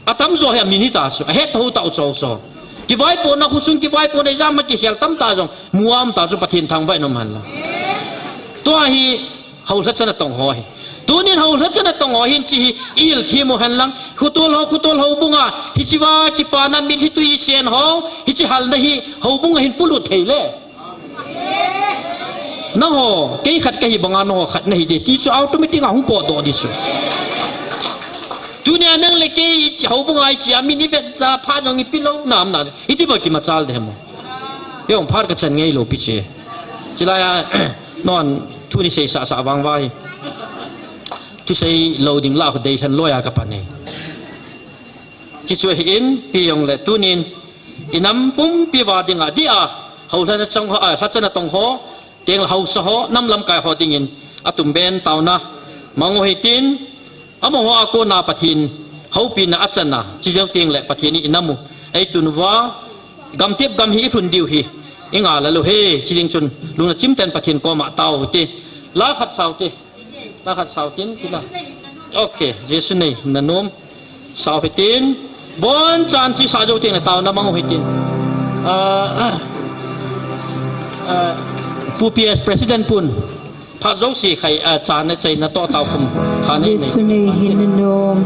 Atamjo hi amin hita chu. Ahet thou tau chu haosa ho. Kivaipohna khosung kivaipohna ijat ma kikhel tamtah jong. Mu a um ta chu Pathen thangvah in um hen lang. Tua hi hou lhachana tong ho hi. Tunin hou lhachana tong ho hin hiche hi ihilthem u hen lang. Khotol ho, khotol houbunga. Hichea kipana mitlhi tui isen ho. Hiche halna hi houbunga hin polut thei le. Nangho, kei khat kahi banga nangho khat nahi de, ti chu automatic a hung potdoh di chu. Tunia nang le kei ichi houbunga ichi a min ivet a phat jong ipi lou, nam na, iti bou kimachal de mo. Jong phat kachan ngai lou pi che. Chulaiya, non, thu ni seisah sah vang uva hi. Thu sei lou ding la khu dei lhan loi a kapan e. Chichu ahin, pi jongle tunin, inam pumpi va dinga dia, hou lhachang ho, ah, lhachana tong ho, teng le haosa ho, nam lamkai ho dingin, atumben taona mang u hitin, amaho a kona Pathen houpina achana, chijou teng le Pathen in inam u eitun uva, gamtep gam hi ilhun diu hi inga lalo he, chiding chun lungna chimten Pathen koma tao u hite. La khat sao hite. La khat sao hitin, kila. Ok, Jesu nei nanom. Sao hitin. Bonchan chi sa jou teng le taona mang u hitin. Ah, ah, ah, Pu P S President pun. Phat jouse khai, ah, chan le chaina toh tao khum. Kha nei nei. Jesu nei hi nanom.